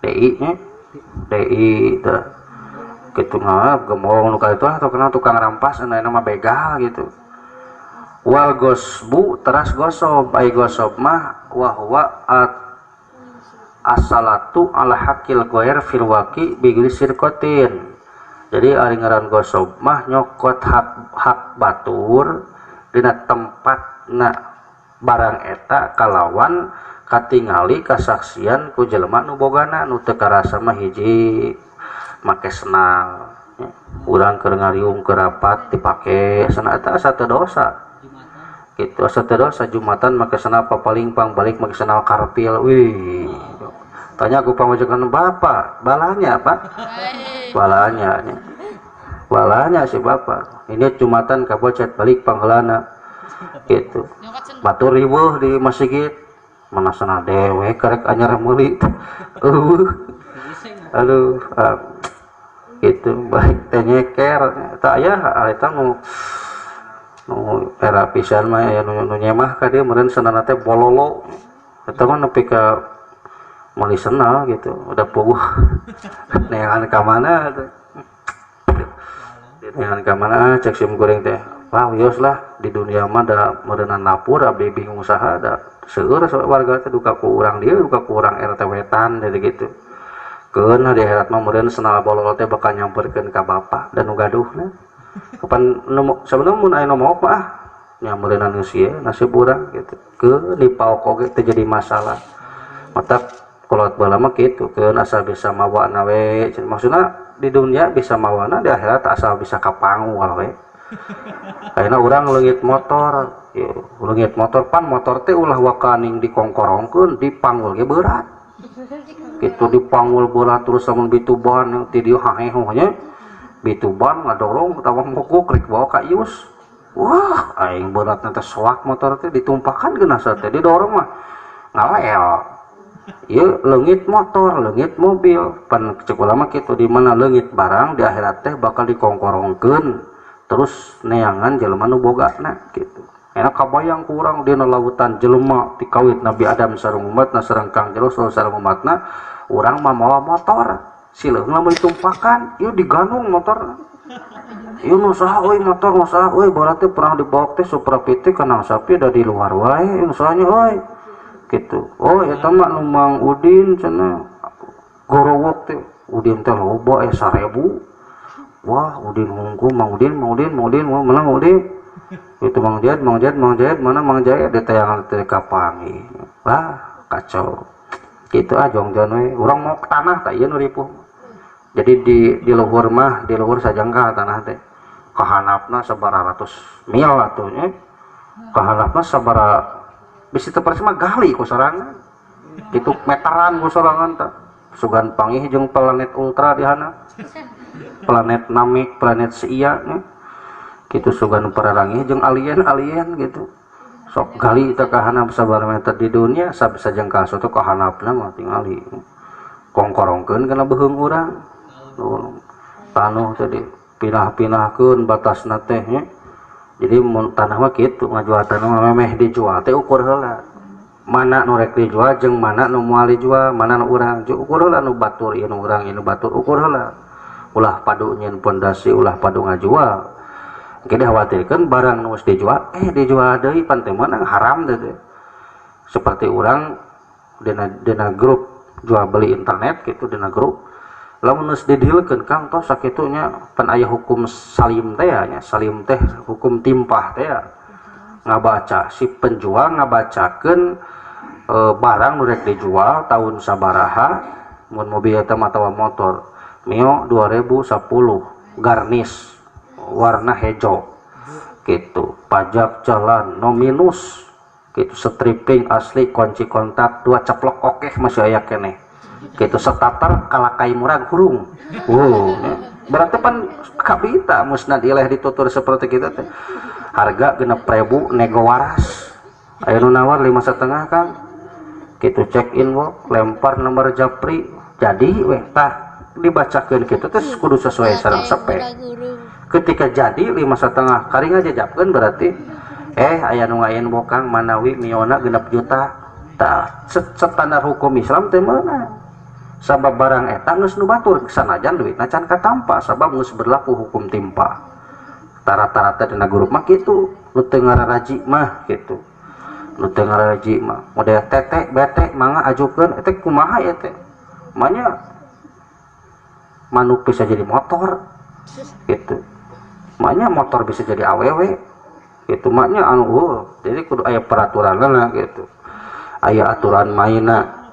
DI nya. DI teh kitu mah gemong nu ka itu atau kena tukang rampas ayeuna mah begal gitu. Wal gosbu teras gosob ai gosob mah wa huwa asalatu ala hakil goer fil waqi bigri sirkotin. Jadi ari ngaran gosob mah nyokot hak batur dina tempatna barang eta kalawan katingali kasaksian ku jelema nu bogana nu teu karasa mah hiji make senal. Urang keur ngariung keur rapat dipake senal eta asa teu dosa. Gitu asa teu dosa Jumatan make senal papalingpang balik make senal karpil. Wih. Tanya ku pamajikan bapak, balanya Pak. Balanya nya. Balanya si bapak. Ini Jumatan kabocet balik pangheulana. Gitu. Batur riweuh di masjid. Mana sana dewe karek anyar meuli. Eueuh. Aduh, gitu baik teh nyeker eta aya eta nu era pisan mah aya nu nyemah ka dieu meureun senana teh bololo eta mah nepi ka meuli senal gitu udah puguh neangan ka mana teh neangan ka mana cek sim goreng teh wah wios lah di dunia mah da meureunna napur abdi bingung saha da seueur warga teh duka ku urang dieu duka ku urang RT wetan jadi gitu. Keun di akhirat mah meureun senal bololo teh bakal nyamperkeun ka bapak dan nu gaduhna. Kapan sabenerna mun aya nu maok mah nya meureunna geus ieu nasib urang gitu. Keun dipaok oge teu jadi masalah. Matak kolot baheula mah kitu keun asal bisa mawana we. Maksudna di dunia bisa mawana di akhirat asal bisa kapanggul we. Ayeuna urang leungit motor, leungit motor pan motor teh ulah wakaning dikongkorongkeun dipanggul ge berat. Gitu dipanggul berat terus lamun bituban ti dieu haheho nya. Bituban ngadorong atawa mogok rek bawa ka ius. Wah, aing beratna teh soak motor teh ditumpakan geunah teh didorong mah ngalel. Ieu leungit motor, leungit mobil. Pan cek ulama kitu di mana leungit barang di akhirat teh bakal dikongkorongkeun terus neangan jelema nu bogana gitu. Enak kabayang ku urang dina lautan jelema tikawit Nabi Adam sareng umatna sareng Kang Rasul sareng umatna urang mah mawa motor sileuh lamun ditumpakan ieu diganung motor ieu nu saha euy motor nu saha euy berarti pernah dibawa teh Supra PT kanang sapi da di luar wae nu sahanya euy gitu. Oh eta mah nu Mang Udin cenah gorowok teh Udin teh loba 1000. Wah Udin hungkul Mang Udin Mang Udin Mang Udin mana Mang Udin itu Mang Jahit, Mang Jahit, Mang Jahit, mana Mang Jahit ditayangan teh kapangi. Wah, kacau. Gitu ah jongjon we. Urang mau ke tanah tah ieu nu ripuh. Jadi di luhur mah, di luhur sajangka tanah teh. Kahanapna sabaraha ratus mil atuh nya. Kahanapna sabaraha bisi teu percuma gali ku sorangan. Kitu meteran ku sorangan tah. Sugan panggih jeung planet ultra di hana. Planet Namek, planet Sia nya. Gitu sugan pararangi jeung alien-alien gitu. Sok gali teh kahanap sabaraha meter di dunia sabisa jengkal soto kahanapna mah tingali. Kongkorongkeun kana beuheung urang. Taneuh teh dipinah-pinahkeun batasna teh nya. Jadi mun tanah mah kitu ngajual tanah mah memeh dijual teh ukur heula. Mana nu rek dijual jeung mana nu moal dijual, mana nu urang. Ukur heula nu batur ieu nu urang, ieu nu batur ukur heula. Ulah padu nyieun pondasi, ulah padu ngajual. Engke dikhawatirkeun barang nu geus dijual, dijual deui pan teu meunang haram teh. Seperti urang dina grup jual beli internet gitu dina grup lamun geus didilkeun Kang tos sakitu nya pan aya hukum salim teh nya, salim teh hukum timpah teh ngabaca si penjual ngabacakeun barang nu rek dijual tahun sabaraha mun mobil eta mah atawa motor Mio 2010 garnis warna hejo gitu pajak jalan no minus gitu stripping asli kunci kontak 2 ceplok okeh masih aya keneh gitu setatar kalakai murag hurung. Wow, berarti pan kabita musnad ileh ditutur seperti kita teh. Harga 6.000 nego waras. Aya nu nawar 5,5 Kang. Gitu check in wo, lempar nomor japri jadi weh tah dibacakeun kitu teh kudu sesuai sareng spek. Ketika jadi 5,5 kari ngajajapkeun berarti aya nu ngain bokang manawi miona 6 juta. Tah standar hukum Islam teh meunang. Sabab barang eta geus nu batur sanajan duitna can katampa sabab geus berlaku hukum timpa. Tara-tara teh dina grup mah kitu, nu teu ngararaji mah kitu. Nu teu ngararaji mah model tete bete mangga ajukeun eta kumaha ieu teh. Manya manuk bisa jadi motor gitu. Manya motor bisa jadi awewe gitu. Maknya anu jadi kudu aya peraturanna gitu. Aya aturan mainna.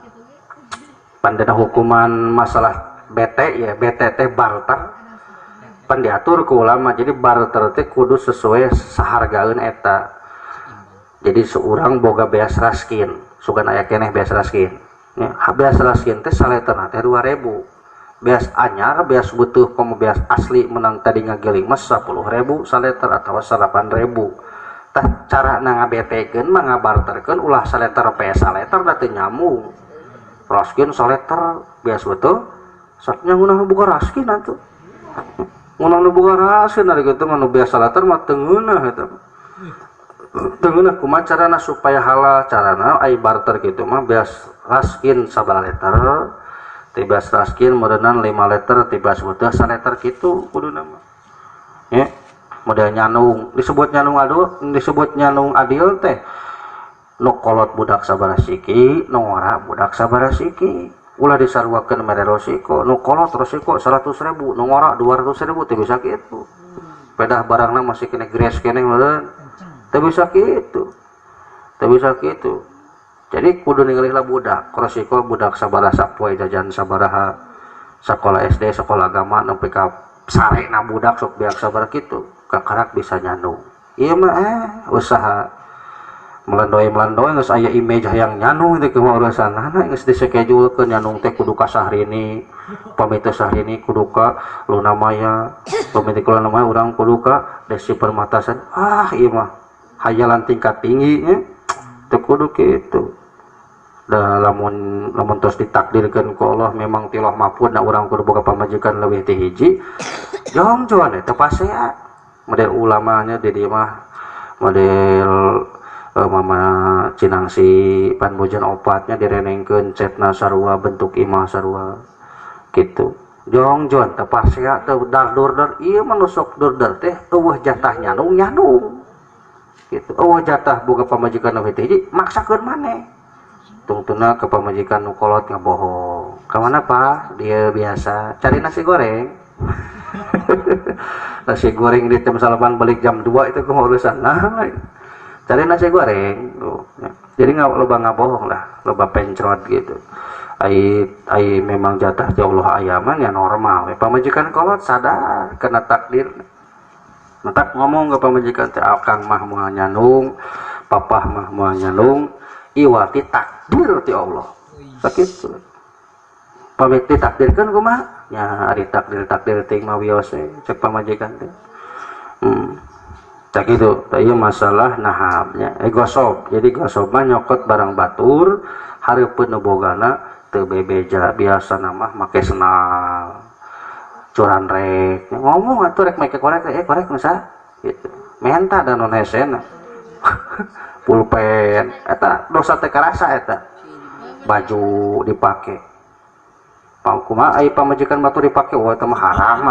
Pandana hukuman masalah BT ya, BT teh barter pan diatur ku ulama. Jadi barter teh kudu sesuai sahargaeun eta. Jadi seorang boga beas raskin, sugan aya keneh beas raskin. Ya, beas raskin teh saleterna teh 2.000. Beas anyar, beas butuh komo beas asli menang tadi ngagiling mah 10.000 saleter atawa 8.000. Tah cara na ngabetekeun mah ngabarterkeun ulah saleter pe saleter da teu nyambung. Raskin saleter beas butuh saknya ngunah boga raskin atuh. Ngunah nu boga raskin ari kitu mah nu beas saleter mah teu ngeunah eta. Teu ngeunah kumaha carana supaya halal carana ai barter kitu mah beas raskin sabaraha liter ti beas raskin meureunnan 5 liter ti beas butuh saleter kitu kuduna mah. Ya, model nyanung disebut nyanung adil, disebut nyanung adil teh nu kolot budak sabaraha siki, nu ngora budak sabaraha siki. Ulah disaruakeun mere rosiko, nu kolot rosiko 100.000, nu ngora 200.000 teu bisa kitu. Pedah barangna masih kena gres keneh meureun. Teu bisa kitu. Teu bisa kitu. Jadi kudu ningali lah budak, rosiko budak sabaraha sapoe jajan sabaraha sakola SD, sekolah agama nepi ka sarena budak sok beak sabaraha kitu. Kakarak bisa nyandung. Ieu mah usaha melandoi-melandoi geus aya image hayang nyandung teh kumaha urusanana geus disekejulekeun nyandung teh kudu ka Sahrini, pamit teh Sahrini kudu ka Luna Maya, pamit ka Luna Maya urang kudu ka Desi Permatasan. Ah ieu mah hayalan tingkat tinggi nya teu kudu kitu. Da lamun tos ditakdirkeun ku Allah memang ti Allah mahfud na urang kudu boga pamajikan leuwih ti hiji. Jongjon eta pasea model ulamanya di dieu mah model mama Cinangsi panbojan opatnya direnengkeun cetna sarua bentuk imah sarua gitu. Jongjon teu pasea teu dar-durdar ieu mah nu sok durdar teh eueuh jatah nyandung nyandung gitu. Eueuh jatah boga pamajikan leuwih ti hiji maksakeun maneh. Tungtuna ke pamajikan nu kolot ngabohong. Ka mana Pak? Dia biasa cari nasi goreng. Nasi goreng di jam 8 balik jam 2 itu kumaha urusan. Nah, cari nasi goreng tuh. Jadi nggak loba ngabohong lah, loba pencrot gitu. Ai memang jatah ti Allah ayaman ya normal. Pamajikan kolot sadar kena takdir. Matak ngomong ke pamajikan teh akang mah moal nyandung, papah mah moal nyandung, iwati takdir ti Allah. Sakitu. Pamit ditakdirkeun kumaha? Nya ari takdir-takdir teh mah wios cek pamajikan teh. Cak itu, ieu masalah nahabnya. Gosok. Jadi gosok mah nyokot barang batur, hareupeun nu bogana Teu bebeja biasa nama make senal curan rek ngomong atuh rek make korek korek nu saha gitu menta da nu hesena pulpen eta dosa teh karasa eta baju dipake kumaha ai pamajikan batur dipake wah eta mah haram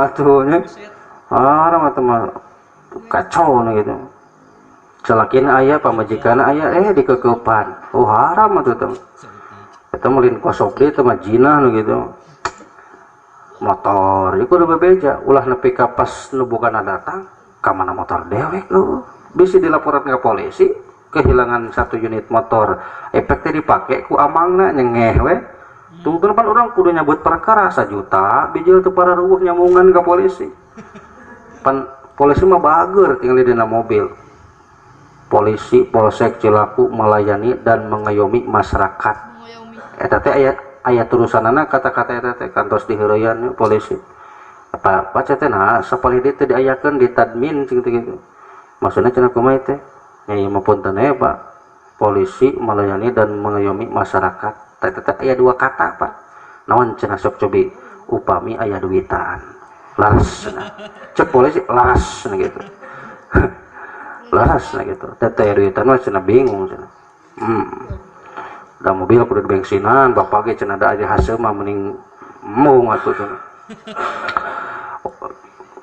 atuh nya haram atuh mah kacau nu gitu celakina aya pamajikan aya dikekeupan oh haram atuh teh eta mah lain kosok deui teh mah jinah nu gitu motor ieu kudu bebeja ulah nepi ka pas nu bogana datang ka mana motor dewek eueuh bisi dilaporan ka polisi kehilangan satu unit motor efek teh dipake ku amangna nyengeh we tungtun pan urang kudu nyabut perkara 1 juta bijil teu pararuguh nyamungan ka polisi pan polisi mah bager tinggal dina mobil polisi Polsek Cilaku melayani dan mengayomi masyarakat eta teh aya tulisanana kata-kata eta teh kantos diheureyan polisi apa baca teh nah sapalih deui teh diayakeun di tadmin cing teh kitu maksudna cenah kumaha teh nya ieu mah punten we Pak polisi melayani dan mengayomi masyarakat teh teh aya dua kata Pak naon cenah sok cobi upami aya duitan laras cenah cek polisi laras cenah gitu laras cenah gitu teh teh duitan mah cenah bingung cenah da mobil kudu dibensinan bapak ge cenah da aya hasil mah mending mung atuh cenah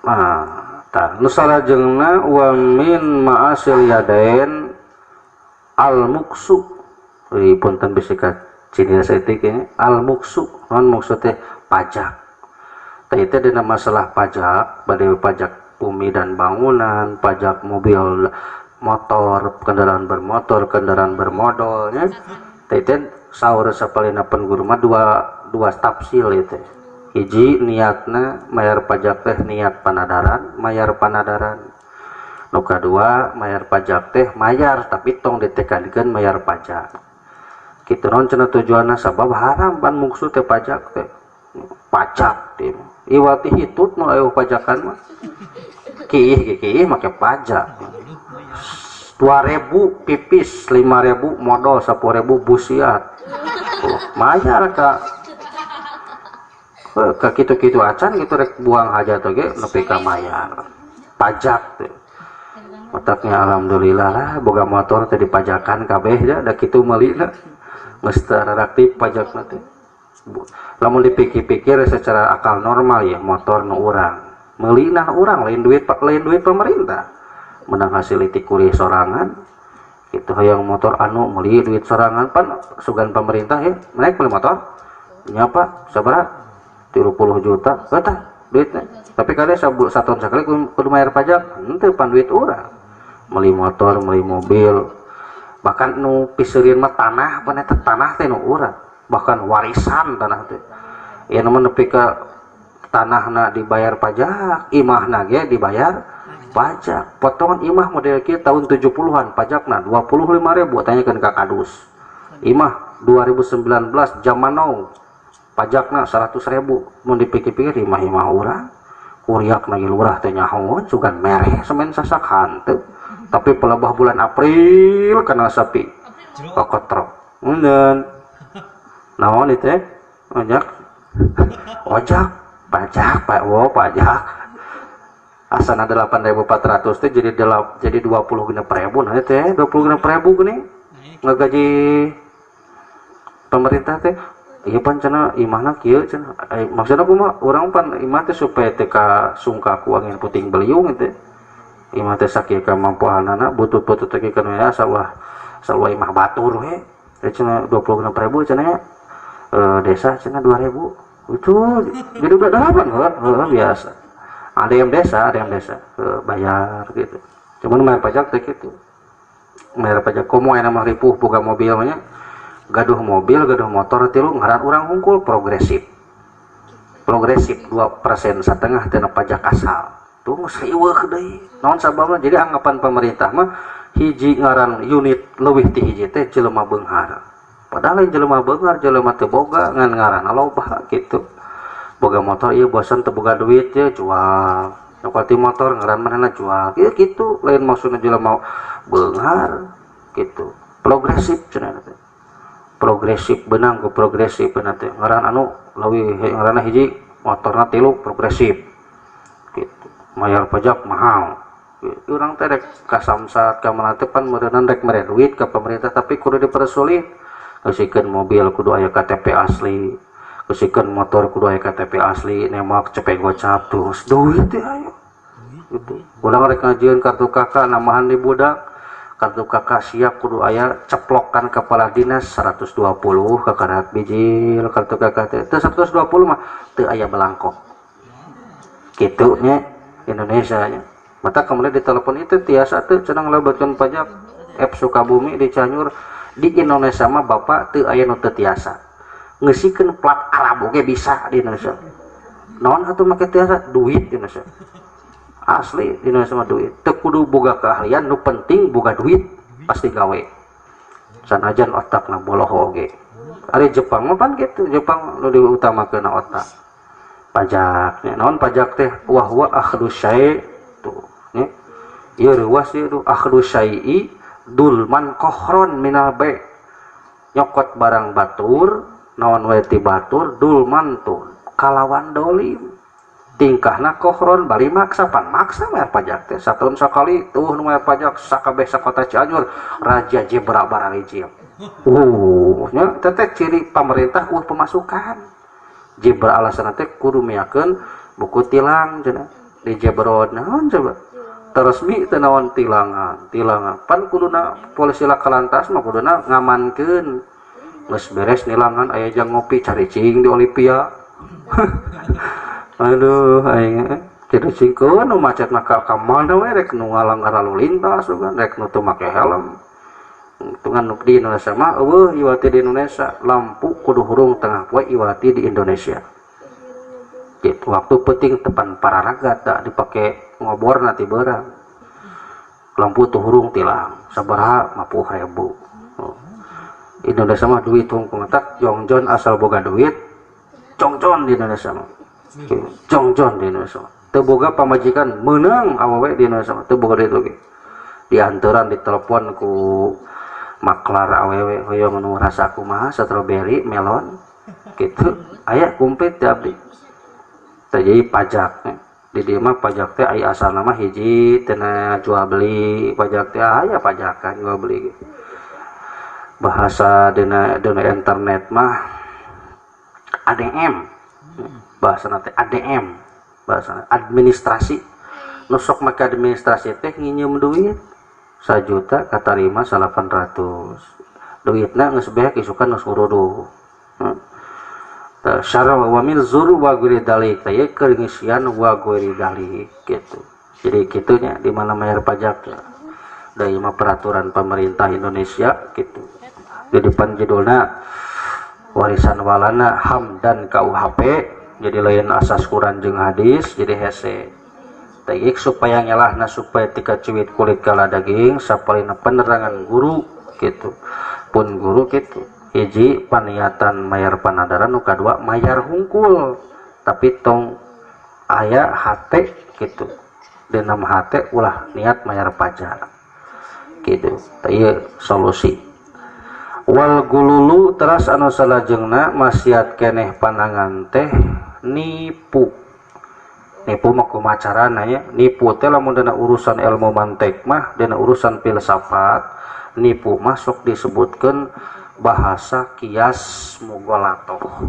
nah tah nu salajengna wa min ma'asil yadain al muksu euy punten bisi ka cini saeutik nya al muksu naon maksud teh pajak teh teh dina masalah pajak bade pajak bumi dan bangunan pajak mobil motor kendaraan bermotor kendaraan bermodal nya teh teh saur sapalina pen guru mah dua tafsil ieu teh hiji niatna mayar pajak teh niat panadaran mayar panadaran nu kadua mayar pajak teh mayar tapi tong ditekadkeun mayar pajak kitu naon cenah tujuanna sabab haram pan mungsu teh pajak teh pajak teh iwati hitut nu aya pajakan mah kiih kiih make pajak 2000 pipis 5000 modal 10000 busiat oh, mayar ka kitu-kitu acan gitu rek buang hajat oge nepi ka mayar pajak teh otaknya alhamdulillah lah boga motor teh dipajakan kabeh da kitu meulina geus teu raraktif pajakna teh lamun dipikir-pikir secara akal normal ya motor nu urang meulina urang lain duit pemerintah menang hasil itikuri sorangan itu hayang motor anu meuli duit sorangan pan sugan pemerintah ya naik beli motor nya Pak sabaraha 30 juta eta duitnya tapi kali satu sekali kudu bayar pajak henteu pan duit urang meuli motor meuli mobil bahkan nu piseurieun mah tanah pan eta tanah teh nu urang bahkan warisan tanah teh ieu mah nepi ka tanahna dibayar pajak imahna ge dibayar pajak potongan imah model kieu tahun 70-an pajakna 25.000 tanyakeun ka kadus imah 2019 zaman now pajakna 100.000 mun dipikir-pikir imah-imah urang kuriak lagi lurah teh nyahoan sugan mereh semen sasak hanteu tapi pelebah bulan April kana sapi kokotrok mun naon ieu teh ojak ojak pajak pak wo pajak asana 8.400 teh jadi 26.000 nah teh 26.000 geuning ngagaji pemerintah teh ieu pan cenah imahna kieu cenah maksudna kumaha urang pan imah teh supaya teu ka sungka ku angin puting beliung teh imah teh sakieu kamampuanana butut-butut teh keun we asal ulah imah batur we teh cenah 26.000 cenah nya desa cenah 2.000 itu jadi udah 8 heuh biasa ada yang desa bayar gitu cuman bayar pajak teh kitu bayar pajak komo aya mah ripuh boga mobil mah nya gaduh mobil gaduh motor tilu ngaran urang hungkul progresif 2% setengah tina pajak asal tuh geus riweuh deui naon sababna jadi anggapan pemerintah mah hiji ngaran unit leuwih ti hiji teh jelema beunghar padahal lain jelema beunghar jelema teu boga ngan ngaranna loba kitu boga motor ieu bosan teu boga duit ye jual nu motor ngaran manehna jual ieu kitu lain maksudna jelema beunghar kitu progresif cenah teh Progresif benang ku progresif teh ngaran anu leuwih ngaranna hiji motorna tilu progresif gitu. Mayar pajak mahal. Urang teh rek ka Samsat ka mana teh pan meureunnan rek mere duit ka pemerintah tapi kudu dipersulit. Ngeusikeun mobil kudu aya KTP asli, ngeusikeun motor kudu aya KTP asli, nembak cepet gocap terus duit teh ayo. Gitu. Urang rek ngajieun kartu KK namahan di budak, kartu KK siap kudu aya ceplokan kepala dinas 120 kakarak bijil kartu KK teh. Teu 120 mah teu aya belangkok. Kitu nya Indonesia nya. Mata kemudian ditelepon itu tiasa teu cenah ngalebatkeun pajak F Sukabumi di Cianjur. Di Indonesia mah bapak teu aya nu teu tiasa. Ngeusikeun plat Arab oge bisa di Indonesia. Naon atuh make tiasa? Duit di Indonesia. Asli di Indonesia mah duit. Teu kudu boga keahlian, nu penting boga duit pasti gawe. Sanajan otakna boloho oge. Ari Jepang mah pan kitu, Jepang nu diutamakeun otak. Pajak nya naon pajak teh? Wa huwa akhdu syai' tuh nya. Ieu reuas ieu tuh akhdu syai'i dulman kohron minal bai, nyokot barang batur naon wae ti batur dulman tuh kalawan dolim tingkahna kohron bari maksa pan maksa bayar pajak teh satahun sakali tuh nu bayar pajak sakabeh sakota Cianjur raja jebra baralijil. Nya teh ciri pemerintah eueuh pemasukan jebra alasan teh kudu miakeun buku tilang cenah di jebron naon coba teresmi teu naon tilangan tilangan pan kuduna polisi laka lantas mah kuduna ngamankeun geus beres nilangan aya jang ngopi caricing di Olivia. Aduh aing caricing keun nu macetna ka mana we rek nu ngalanggar lalu lintas kan rek nu teu make helm tungan nu di Indonesia mah eueuh iwati di Indonesia lampu kudu hurung tengah poe iwati di Indonesia gitu. Waktu penting tepan pararaga tak dipake ngobor nanti berang lampu tuh hurung tilang sabaraha 50.000. Oh. Indonesia mah duit hungkung tak jongjon asal boga duit jongjon di Indonesia mah jongjon di Indonesia mah teu boga pamajikan meunang awewe di Indonesia mah teu boga duit oge dianturan ditelepon ku maklar awewe hoyong nu rasa kumaha strawberry melon gitu aya kumplit teh abdi. Jadi pajak di dieu mah pajak teh aya asalna mah hiji tina jual beli pajak teh aya pajakan jual beli bahasa dina internet mah ADM bahasana teh ADM bahasa administrasi nu sok make administrasi teh nginjem duit 1 juta katarima 800 duitna geus beak isukan geus nguruduh. Syara wa min zur wa ghairi dalik teh keur ngisian wa ghairi dalik gitu. Jadi kitunya di mana bayar pajak ya. Dari mah peraturan pemerintah Indonesia gitu. Jadi pan judulna warisan walana HAM dan KUHP jadi lain asas Quran jeung hadis jadi hese. Teh supaya ngelahna supaya tika cuit kulit kala daging sapalina penerangan guru gitu. Pun guru gitu. Hiji paniatan mayar panadaran nu kadua mayar hungkul tapi tong aya hate gitu dendam hate ulah niat mayar pajak gitu. Ieu solusi wal gululu teras anu salajengna maksiat keneh panangan teh nipu. Nipu mah kumaha carana nya nipu teh lamun dina urusan ilmu mantek mah dina urusan filsafat nipu mah sok disebutkeun bahasa kias mugolatoh.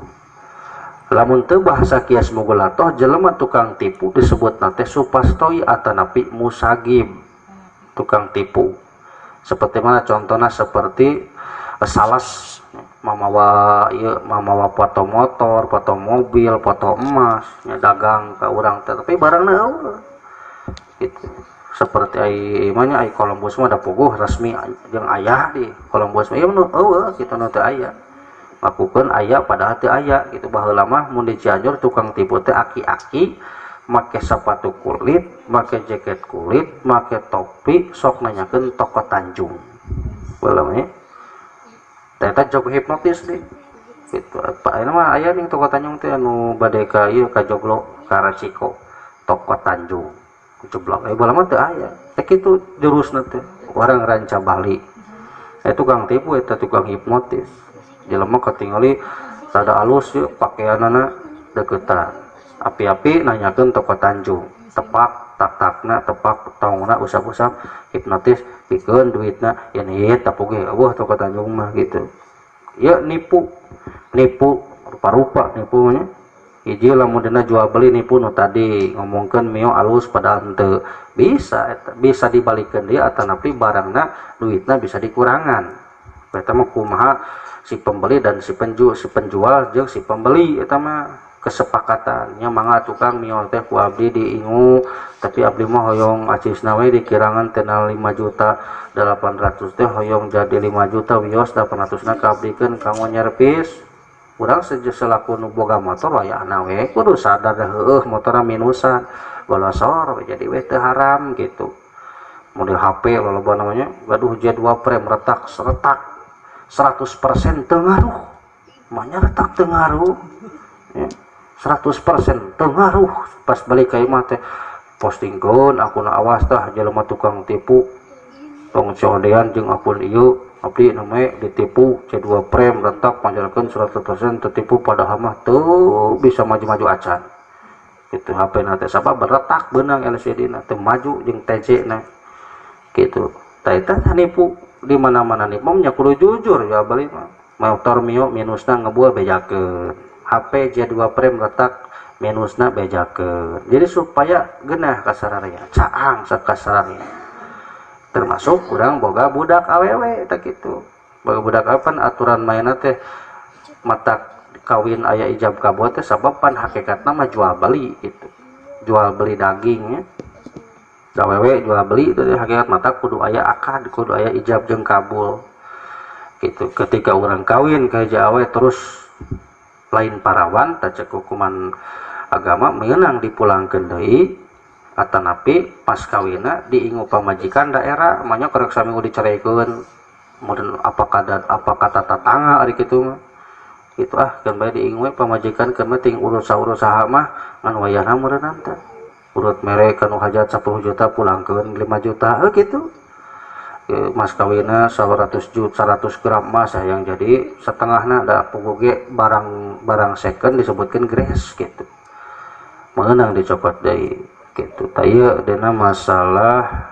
Lamun teu bahasa kias mugolatoh jelema tukang tipu disebutna teh supastoi atanapi musagib tukang tipu. Seperti mana contohna seperti salas mamawa ieu mamawa foto motor, foto mobil, foto emas nya dagang ka urang teh tapi barangna eueuh. Gitu. Seperti ai mah nya ai Columbus mah da puguh resmi jeung ayah di Columbus mah ieu nu eueuh kitu nu teu aya. Ngakukeun aya padahal teu aya gitu. Baheula mah mun di Cianjur tukang tipu teh aki-aki make sepatu kulit, make jaket kulit, make topi sok nanyakeun toko Tanjung. Baheula mah nya. Eta jog hipnotis deh. Gitu. Ayeuna mah aya ning toko Tanjung teh anu bade ka ieu ka Joglo ka Raciko toko Tanjung. Jeblok baheula mah teu aya. Teh kitu jurusna teh orang ranca Bali. Eta tukang tipu eta tukang hipnotis. Jelema katingali rada alus yeuh pakaianana deukeutan. Api-api nanyakeun toko Tanjung, tepak tak-takna, tepak tongna, usap-usap, hipnotis, pikeun duitna, yen ieu tapuge eueuh toko Tanjung mah gitu. Ieu nipu, nipu rupa-rupa nipu nya. Hiji lamun dina jual beli nipu nu tadi ngomongkeun mio alus padahal henteu bisa eta, bisa dibalikeun deui atanapi barangna duitna bisa dikurangan. Eta mah kumaha si pembeli dan si penjual jeung si pembeli eta mah kesepakatan nya mangga tukang mio teh ku abdi diingu tapi abdi mah hoyong acisna we dikirangan tina 5.800.000 teh hoyong jadi 5 juta wios 800na ka abdikeun kanggo nyervis. Urang selaku nu boga motor wayahna we kudu sadar heueuh motorna minusan golosor we jadi we teu haram gitu. Model HP loloba namanya gaduh J2 frame retak retak 100% teu ngaruh. Manya retak teu ngaruh. Ya, 100% teu ngaruh. Pas balik ka imah teh postingkeun akun awas tah jelema tukang tipu. Tong codean jeung akun ieu abdi namanya ditipu C2 frame retak panjalkeun 100% tertipu padahal mah teu bisa maju-maju acan. Gitu HP na teh sabab retak beunang LCD na teu maju jeung TC na. Gitu. Tah eta nipu di mana-mana nipu nya kudu jujur ya bali mah. Motor Mio minusna ngebual bejakeun. HP J2 frame retak minusna bejakeun. Jadi supaya genah kasararea, caang sakasararea. Termasuk kurang boga budak awewe tak gitu. Boga budak awewe pan aturan mainna teh mata kawin aya ijab kabul teh sabab pan hakikatna mah jual beli gitu. Jual beli daging nya. Awewe jual beli itu hakikat mata kudu aya akad, kudu aya ijab jeung kabul. Gitu. Ketika urang kawin ka hiji awewe terus lain parawan tah cek hukuman agama meunang dipulangkeun deui. Atanapi pas kawina diingu pamajikan daerah manya kerek saminggu diceraikeun mun apa kata tatangga ari kitu mah kitu ah keun bae diingu we pamajikan keun mah ting urut saurus saha mah ngan wayahna meureunnan teh urut mere kanu hajat 10 juta pulangkeun 5 juta heuh kitu mas kawina 100 juta 100 gram emas yang jadi setengahna da puguh ge barang second disebutkeun grace gitu meunang dicokot deui gitu. Tah ieu dina masalah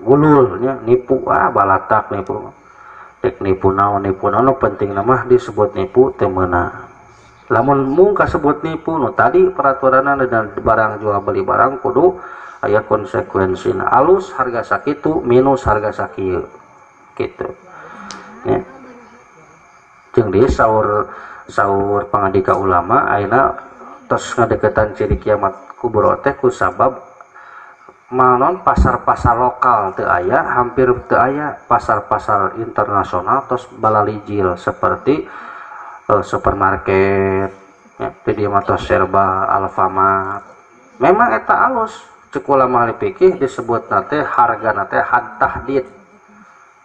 gululnya nipu ah balatak nipu. Dek nipu naon nu penting mah disebut nipu teu meunang. Lamun mung kasebut nipu nu tadi peraturanna dan barang jual beli barang kudu aya konsekuensina. Alus harga sakitu minus harga sakieu gitu. Nya. Jeung deui saur pangandika ulama ayeuna tos ngadeukeutan ciri kiamat kubro teh kusabab manon pasar-pasar lokal teu aya, hampir teu aya pasar-pasar internasional tos balalijil seperti supermarket ya, di dieu mah tos serba Alfamart. Memang eta alus cek ulama ahli fikih disebutna teh hargana teh had tahdid.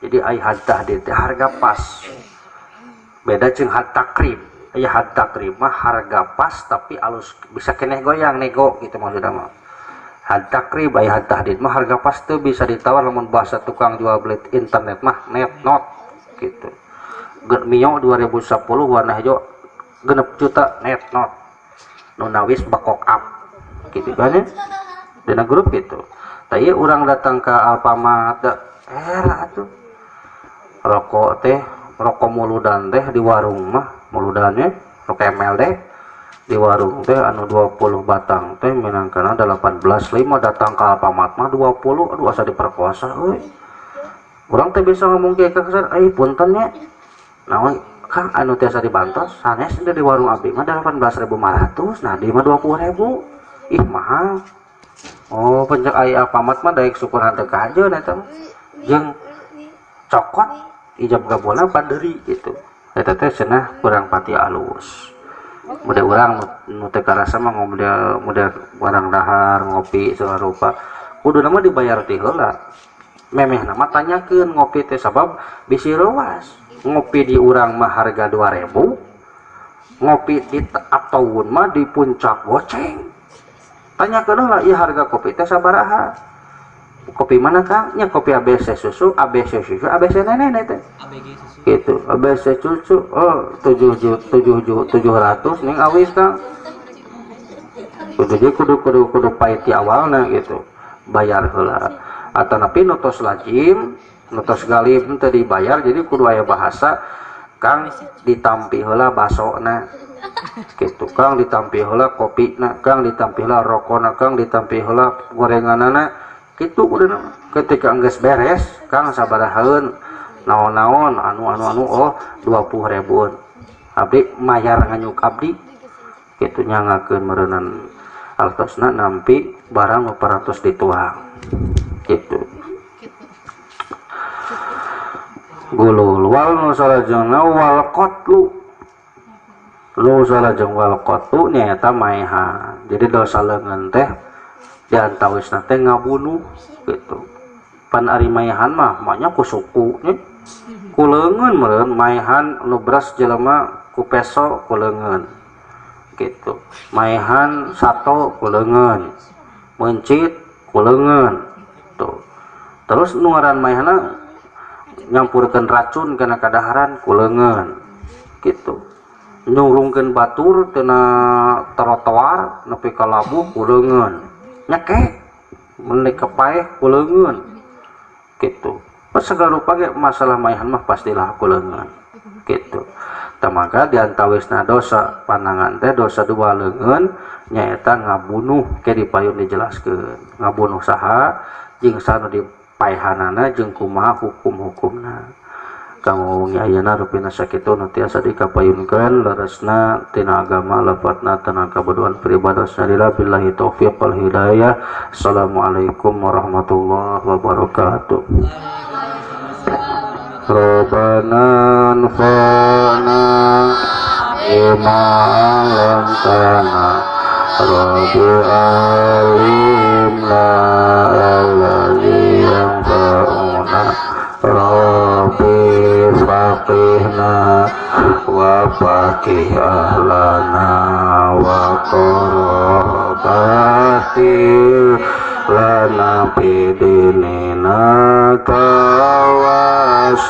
Jadi ai had tahdid teh harga pas. Beda jeung had takrib. Ya had takrib mah harga pas tapi alus bisa keneh goyang nego gitu maksudna mah. Had takrib aya had tahdid mah harga pas teu bisa ditawar lamun bahasa tukang jual beli internet mah net not gitu. Mio 2010 warna hijau 6 juta net not. Nu nawis bekok up gitu kan ya. Dina grup gitu. Tah ieu urang datang ka Alfamart da era atuh. Rokok teh rokok muludan teh di warung mah muludannya rokok MLD di warung teh anu 20 batang teh minangkana 18.5 datang ke Alfamart mah 20 aduh asa diperkosa euy. Urang teh bisa ngomong kieu ka kasar euy punten nya. Naon Kang anu tiasa dibantos sanes di warung abdi mah 18.500 nah di mah 20.000 ih mahal. Oh pencek aya Alfamart mah daek syukur henteu kajeun eta mah. Jeung cokot ijab kabulna paderi gitu. Eta teh cenah kurang pati alus. Model urang nu teu karasa mah model barang dahar ngopi segala rupa kuduna mah dibayar ti heula. Memehna mah tanyakeun ngopi teh sabab bisi reuas. Ngopi di urang mah harga 2.000, ngopi di Ataun mah di puncak goceng. Tanyakeun heula ieu harga kopi teh sabaraha. Kopi mana Kang? Nya kopi ABC susu, ABC susu, ABC nenek teh. ABG susu. Gitu, ABC susu. Oh, 7.700 ning awis Kang. Jadi kudu pahit di awalna gitu. Bayar heula. Atanapi nu tos lajim, nu tos galib teu dibayar jadi kudu aya bahasa Kang ditampi heula basona. Gitu, Kang ditampi heula kopina, Kang ditampi heula rokona, Kang ditampi heula gorenganana. Gitu udah ketika enggeus beres Kang sabarahaeun naon-naon anu oh 20 ribuan abdi mayar nganyuk abdi gitu nyangakeun meureunnan altosna nampi barang nu parantos dituang gitu gulul wal nu salajengna wal qatlu nu salajeng wal qatlu nyaeta maehan. Jadi dosa leungeun teh diantawisna teh ngabunuh gitu. Pan ari maehan mah maknya ku suku nya. Ku leungeun meureun maehan nu beras jelema ku peso ku leungeun gitu. Maehan sato ku leungeun, meuncit ku leungeun tuh. Terus nu ngaran maehanna nyampurkeun racun kana kadaharan ku leungeun gitu. Nyurungkeun batur tina trotoar nepi ka labuh ku leungeun. Nyekek menik kepaeh ku leungeun gitu. Pas segala rupa ge masalah maehan mah pastilah ku leungeun gitu. Tah maka diantawisna dosa panangan teh dosa dua leungeun nyaeta ngabunuh ke dipayun dijelaskeun. Ngabunuh saha jeung saha nu dipaehanana jeung kumaha hukum-hukumna. Kang wengi ayeuna rupina sakitu nu tiasa dikapayunkeun leresna tina agama lefatna tina kabodohan pribadosna lila billahi taufiq wal hidayah. Assalamualaikum warahmatullahi wabarakatuh. Rabbana anfa'na bima 'allamtana rabbi alimna alladzi yanfa'una rabbi faqihna wa faqih ahlana wa qarabati lana bidinina tawasalna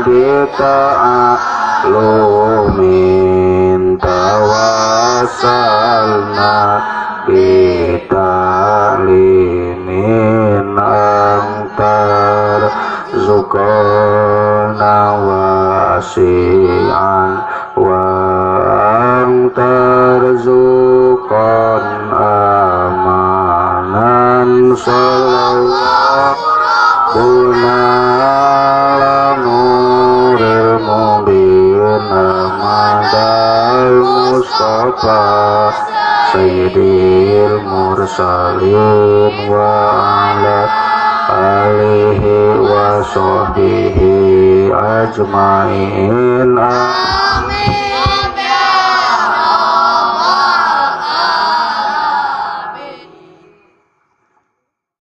bita'alumin tawasalna bita'limin antar zukana wasi'an wa antar zukon amanan sallallahu ala nuril mubin ahmadal mustafa sayyidil mursalin wa ala alihi wa sahbihi ajmain.